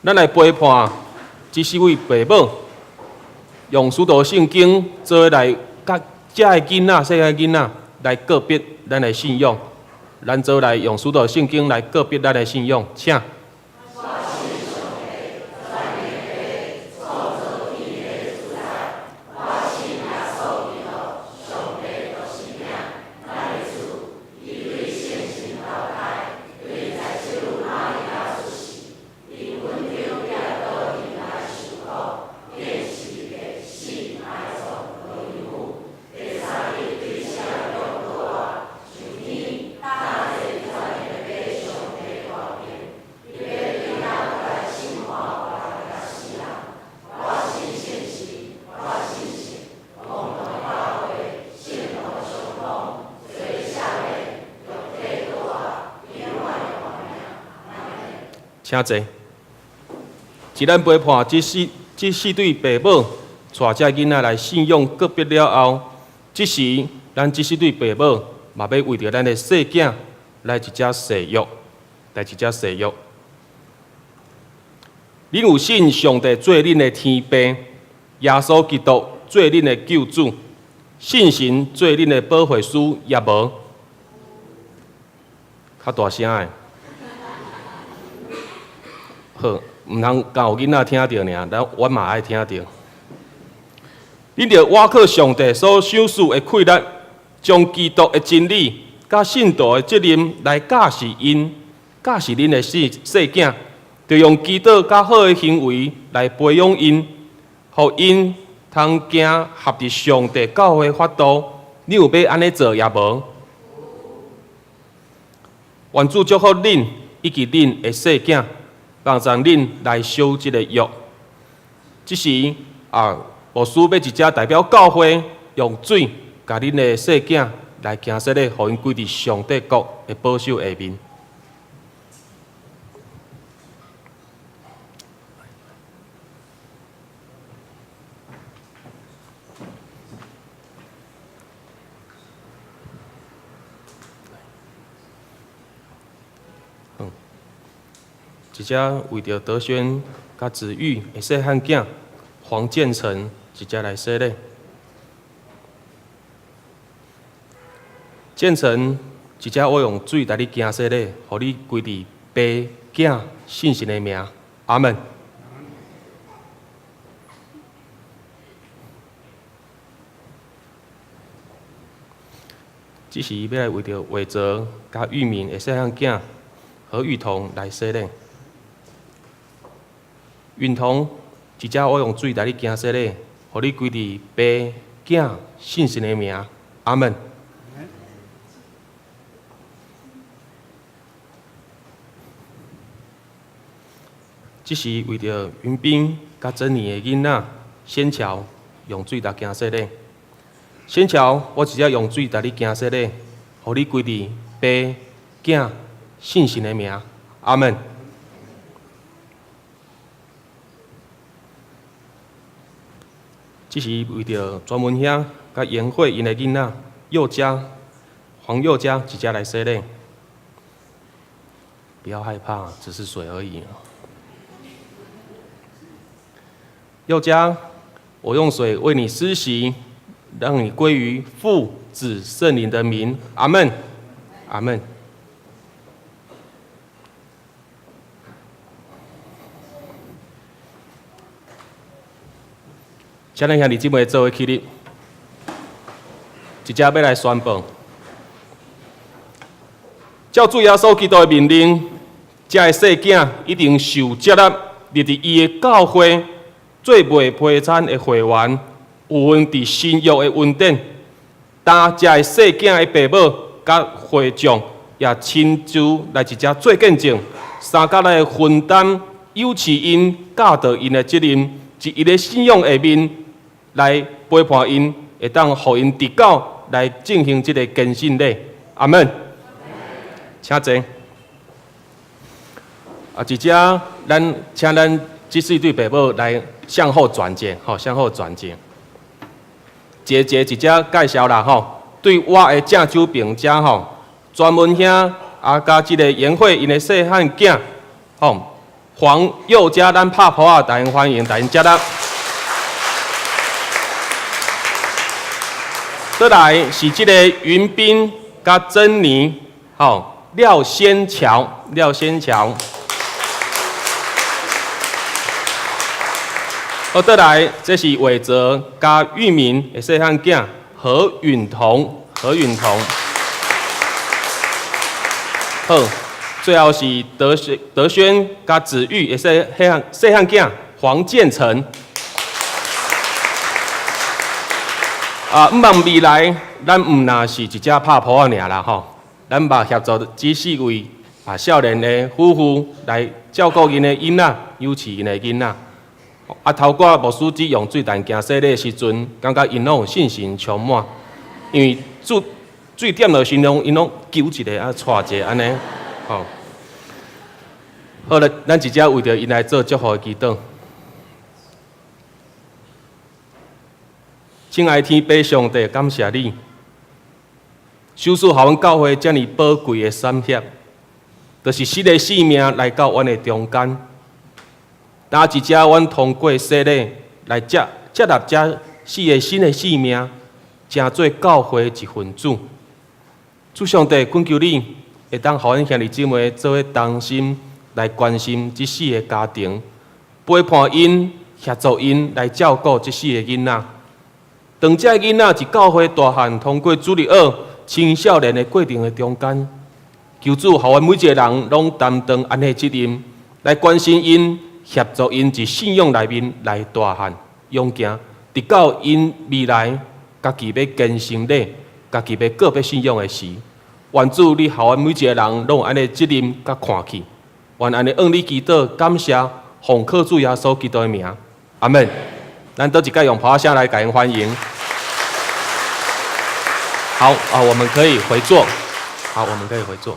咱來陪伴這四位爸母，用使徒聖經做伙來佮遮的囡仔、細漢囡仔來告別咱的信仰。咱做伙來用使徒聖經來告別咱的信仰，請。請坐。自咱陪伴這四對爸母，帶這囡仔來信仰告別了後，這時咱這四對爸母嘛欲為著咱的細囝來一隻誓約，來一隻誓約。恁有信上帝做恁的天父，耶穌基督做恁的救主，聖神做恁的保惠師，也無？較大聲的。好，毋通干有囡仔聽著爾，咱阮嘛愛聽著。恁著倚靠上帝所賞賜的氣力，將基督的真理佮信徒的責任來教示𪜶，教示恁的細細囝，著用祈禱佮好的行為來培養𪜶，予𪜶通行合佇上帝教會法度。你有欲按呢做也無？願主祝福恁以及恁的細囝，幫助恁來守這个約。這時啊，牧師欲直接代表教會，用水共恁的細囝來行洗禮，予𪜶歸佇上帝國的保守下面。直接為著德軒佮子玉的細漢囝黃建成，直接來洗禮。建成，直接我用水帶你行洗禮，予你歸佇爸、囝、聖神的名，阿門。這時欲來為著偉哲佮玉敏的細漢囝何雨桐來洗禮。允彤，這隻我用水帶你行洗禮，予你歸佇爸、囝、聖神的名，阿門。這是為著雲斌佮珍妮的囡仔仙橋用水來行洗禮。仙橋，我直接用水帶你行洗禮，予你歸佇爸、囝、聖神的名，阿門。這是為著專門兄佮顏慧𪜶的囡仔佑嘉、黃佑嘉一家來洗禮。不要害怕，只是水而已。佑嘉，我用水為你施洗，讓你歸於父、子、聖靈的名。阿門，阿門。請咱兄弟姊妹做伙起立，這遮欲來宣布，照主耶穌基督的命令，這个細囝已經受接納入佇伊的教會做袂批餐的會員，有份佇新約的恩典。當這个細囝的爸母佮會眾也親自來這遮做見證，相佮來分擔幼稚𪜶教導𪜶的責任，佇伊的信仰下面來陪伴𪜶，會當予𪜶直到來進行這个堅信禮。阿門。請坐。啊，這遮咱請咱這四對爸母來向後轉者，吼，向後轉者。一个一個這遮介紹啦，吼，對我的正手邊遮吼，專文兄啊，佮這个顏慧𪜶的細漢囝，吼，黃佑嘉，咱拍噗仔，大家歡迎，大家接納。閣來是這個雲斌佮珍妮，吼，廖先喬，廖先喬。好，閣來，這是偉哲佮玉明的細漢囝何允彤，何允彤。好，最後是德軒、德軒佮子玉的細漢細漢囝黃建成。啊，毋望未來，咱毋若是一隻拍噗仔爾啦吼，咱嘛協助這四位啊少年的夫婦來照顧𪜶的囡仔，尤其𪜶的囡仔。啊，頭拄牧師只用水壇行洗禮的時陣，感覺𪜶攏有信心充滿，因為水水點落身上，𪜶攏揪一个啊，掣一个按呢，吼。好咧，咱直接為著𪜶來做祝福的祈禱。親愛的天父上帝，感謝你，賞賜予阮教會遮爾寶貴的產業，就是新的生命來到阮的中間。當這遮阮通過洗禮來接接納這四个新的生命，成做教會一份子。主上帝，懇求你會當予阮兄弟姊妹做伙同心來關心這四个家庭，陪伴𪜶，協助𪜶來照顧這四个囡仔。當這个囡仔佇教會大漢，通過主日學青少年的過程的中間，求主予阮每一个人攏擔當按呢責任，來關心𪜶，協助𪜶佇信仰內面來大漢勇行，直到𪜶未來家己欲堅成禮，家己欲告別信仰的時，願主你予阮每一个人攏有按呢責任佮看去，願按呢向你祈禱，感謝奉靠主耶穌基督的名，阿門。咱閣一擺用噗仔聲來共𪜶歡迎。好啊，我們可以回座。好，我們可以回座。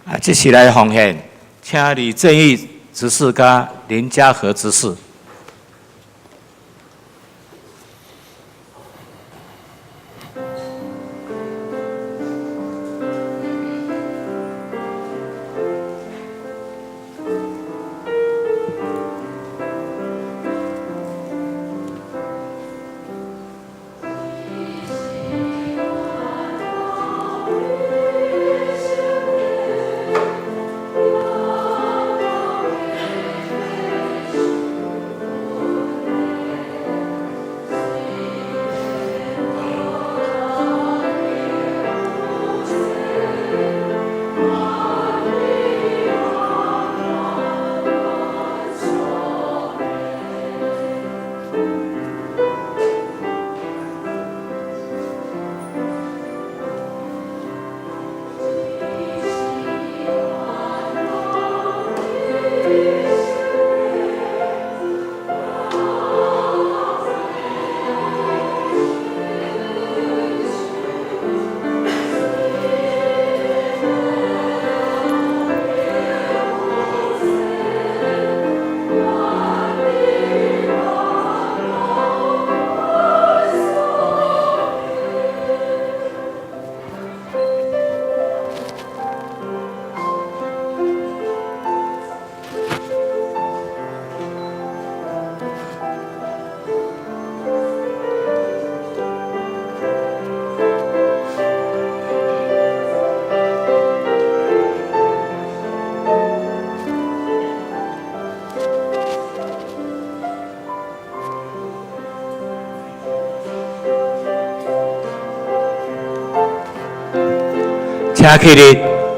啊，這是來奉獻，請李正義執事佮林家和執事。請起立，來吟奉奉獻詩。啊，這時來報告，報告的大聲，咱來讀今仔根據，佇周報順序帶後面，我讀一遍，請會長來讀兩遍。古今若求叫主的名的，會得著救。使徒行傳二章二十一節，請。主主的名會得著救。使徒行傳二章二十一節。古今若求叫主的名的，會得著救。使徒行傳二章一節。咱掀開周報的頭一面，是主日禮拜服侍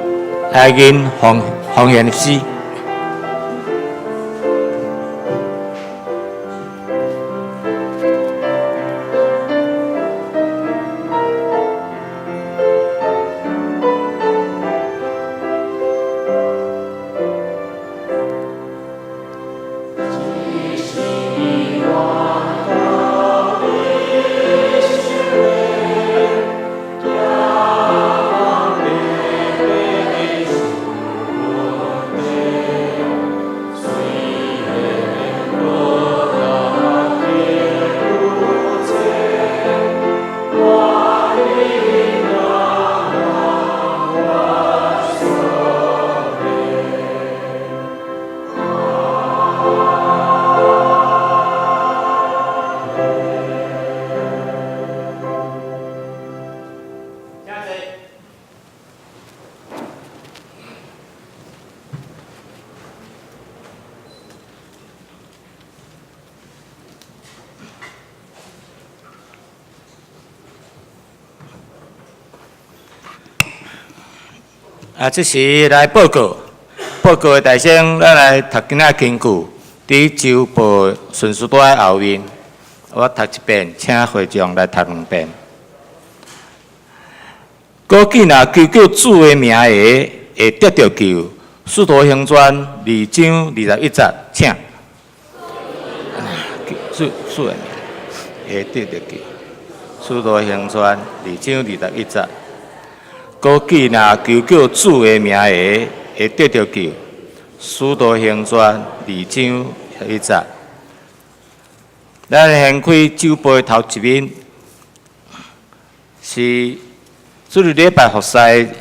人員的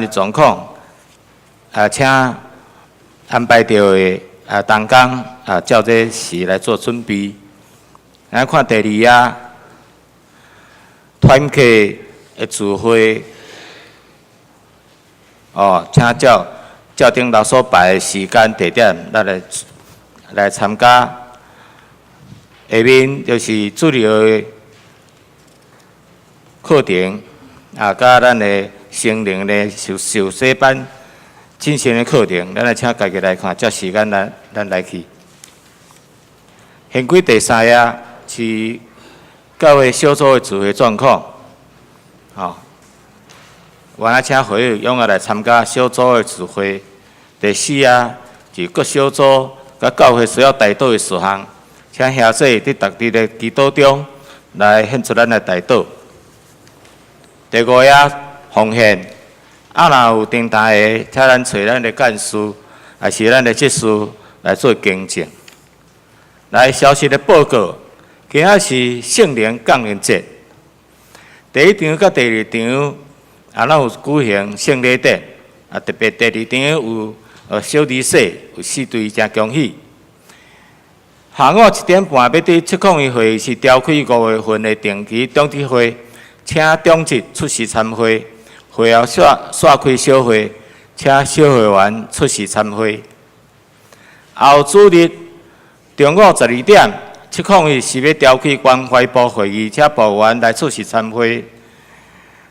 狀況。啊，請安排著的啊，同工啊，照這時來做準備。咱看第二頁，團契的聚會。哦，請照照頂頭所排的時間地點，咱來來參加。下面就是主日的課程，啊，佮咱的成人的受受洗班進行的課程，咱來請家己來看，照時間咱咱來去。掀開第三頁是教會小組的聚會狀況，吼。我來請會友踴躍來參加小組的聚會。第四頁是各小組佮教會需要代禱的事項，請兄弟佇逐日的祈禱中來獻出咱的代禱。第五頁奉獻，啊，若有訂單的，請咱揣咱的幹事，抑是咱的執事來做更正。來消息的報告，今仔是聖靈降臨節，第一場佮第二場。啊，咱有舉行聖禮典，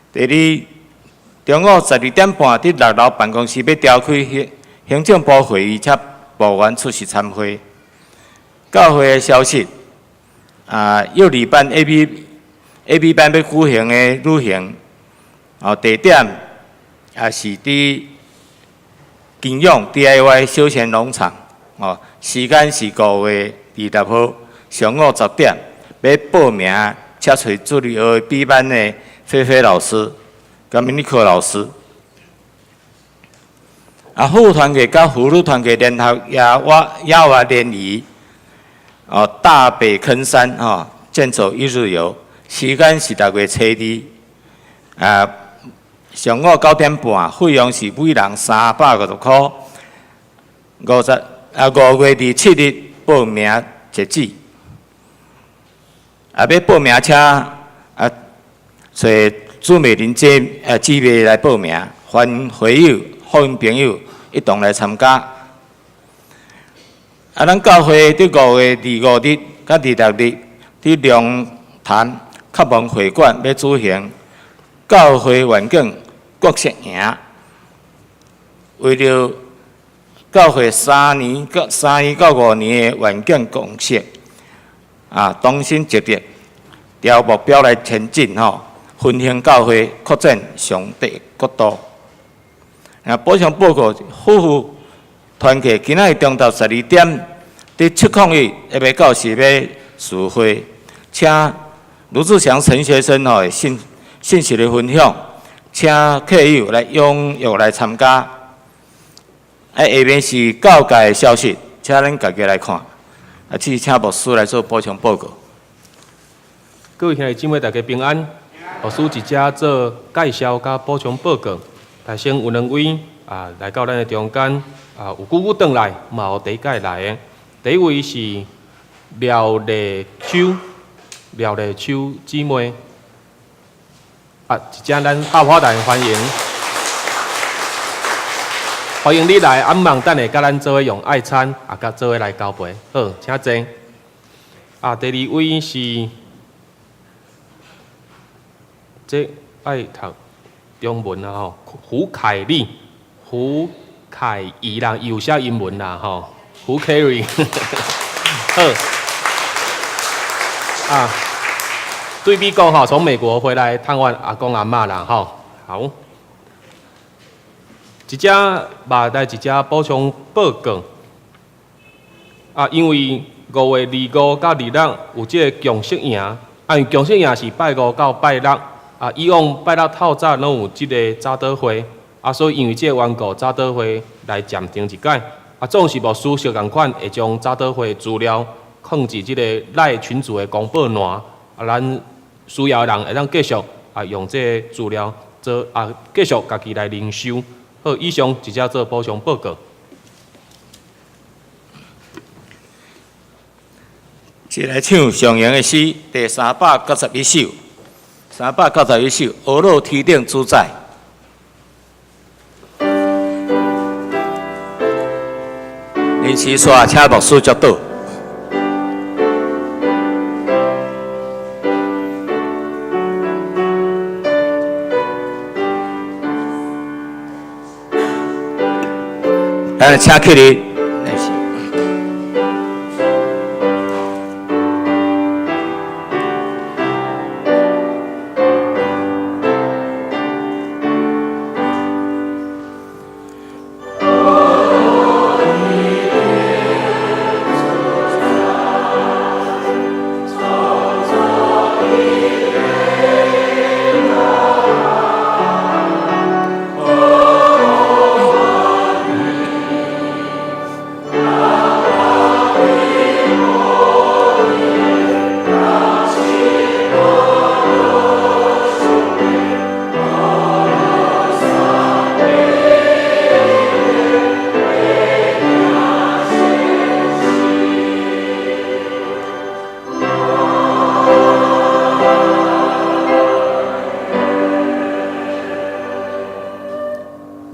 啊，特別第二場有小儀式，有四隊誠恭喜。下午一點半欲佇七空一會議室召開五月份的定期長執會，請長執出席參會。會後煞煞開小會，請小會員出席參會。後主日中午十二點，七空一是欲召開關懷部會議，請部員來出席參會。第二，中午十二點半，佇六樓辦公室欲召開行行政部會議，請部員出席參會。教會的消息，啊，幼兒班 A、B A、B 班欲舉行的旅行，哦，地點也是佇金勇 DIY 休閒農場，哦，時間是五月二十號上午十點，欲報名，請揣主日學 B 班的菲菲老師。佮米尼克老師，啊，婦團契佮婦女團契聯合野外野外聯誼，哦，大北坑山吼，健走一日遊，時間是六月初二，啊，上午九點半，費用是每人三百五十箍，五十啊五月二七日報名截止，啊，欲報名請啊，揣朱美玲姐姊妹來報名，歡迎會友、歡迎朋友一同來參加。啊，咱教會佇五月二五日佮二六日，佇龍潭客門會館欲舉行教會願景國國色營，為著教會3年到5年的願景共識，同心協力，朝目標來前進吼，復興教會，擴展上帝國度。補充報告，夫婦團契今仔日中晝12點，佇701下暝到時欲聚會，請盧志祥陳學生吼信息的分享，請客友來踴躍來參加。下面是教界的消息，請恁家己來看。請牧師來做補充報告。各位兄弟姊妹，大家平安。牧師佇遮做介紹佮補充報告。頭先有兩位來到咱的中間，有久久轉來，嘛有第一擺來的。第一位是廖麗秋，廖麗秋姊妹。佇遮咱拍破台歡迎，歡迎你來。望等下佮咱做伙用愛餐，佮做伙來交陪。好，請坐。第二位是，這愛讀中文啊吼，胡凱麗，胡凱怡啦，有寫英文啦吼，胡凱麗。好。對美國吼，從美國回來探望阿公阿嬤啦吼。好，一隻嘛來一隻補充報告。因為5月25到26有這個共識營，因為共識營是拜五到拜六，以往拜六透早攏有這個早禱會，所以因為這個緣故，早禱會來暫停一擺。總是牧師相仝款會將早禱會資料放佇這個 LINE 群組的公布欄，咱需要的人會當繼續用這個資料做繼續家己來靈修。好，以上直接做補充報告。接來唱上揚的詩，第391首，391首，阿樂天頂主宰。臨時煞請牧師祝禱。咱請起立。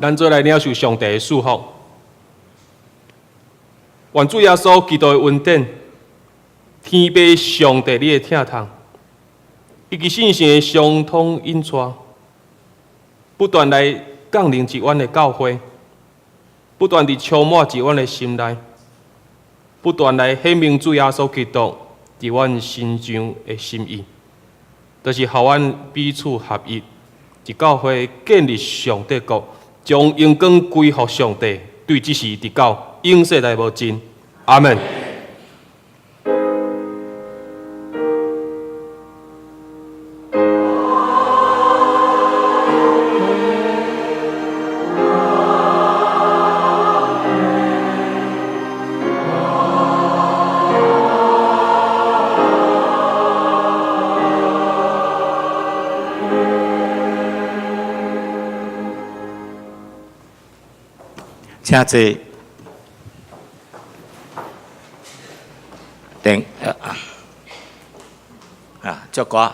咱做來領受上帝的祝福，願主耶穌基督的恩典、天父上帝你的疼痛，以及聖神的相通引帶，不斷來降臨佇阮的教會，不斷佇充滿佇阮的心內，不斷來顯明主耶穌基督佇阮身上的心意，就是予阮彼此合一，佇教會建立上帝國。將榮光歸予上帝，對這時直到永世代無盡。阿們。請坐。等祝歌。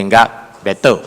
殿獄滅倒。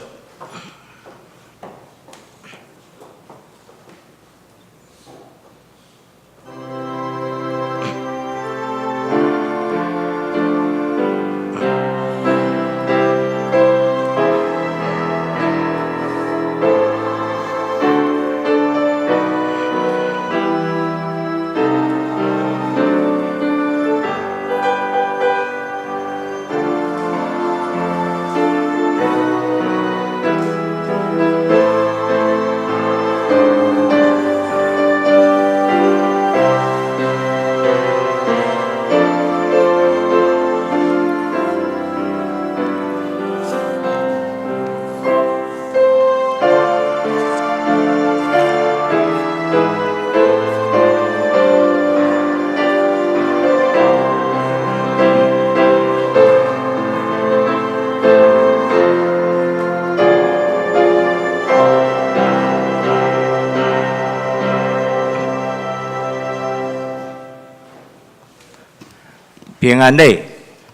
平安禮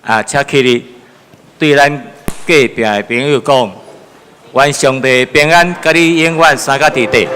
啊，請起立，對咱隔壁的朋友講，願上帝平安，佮你永遠相佮佇底。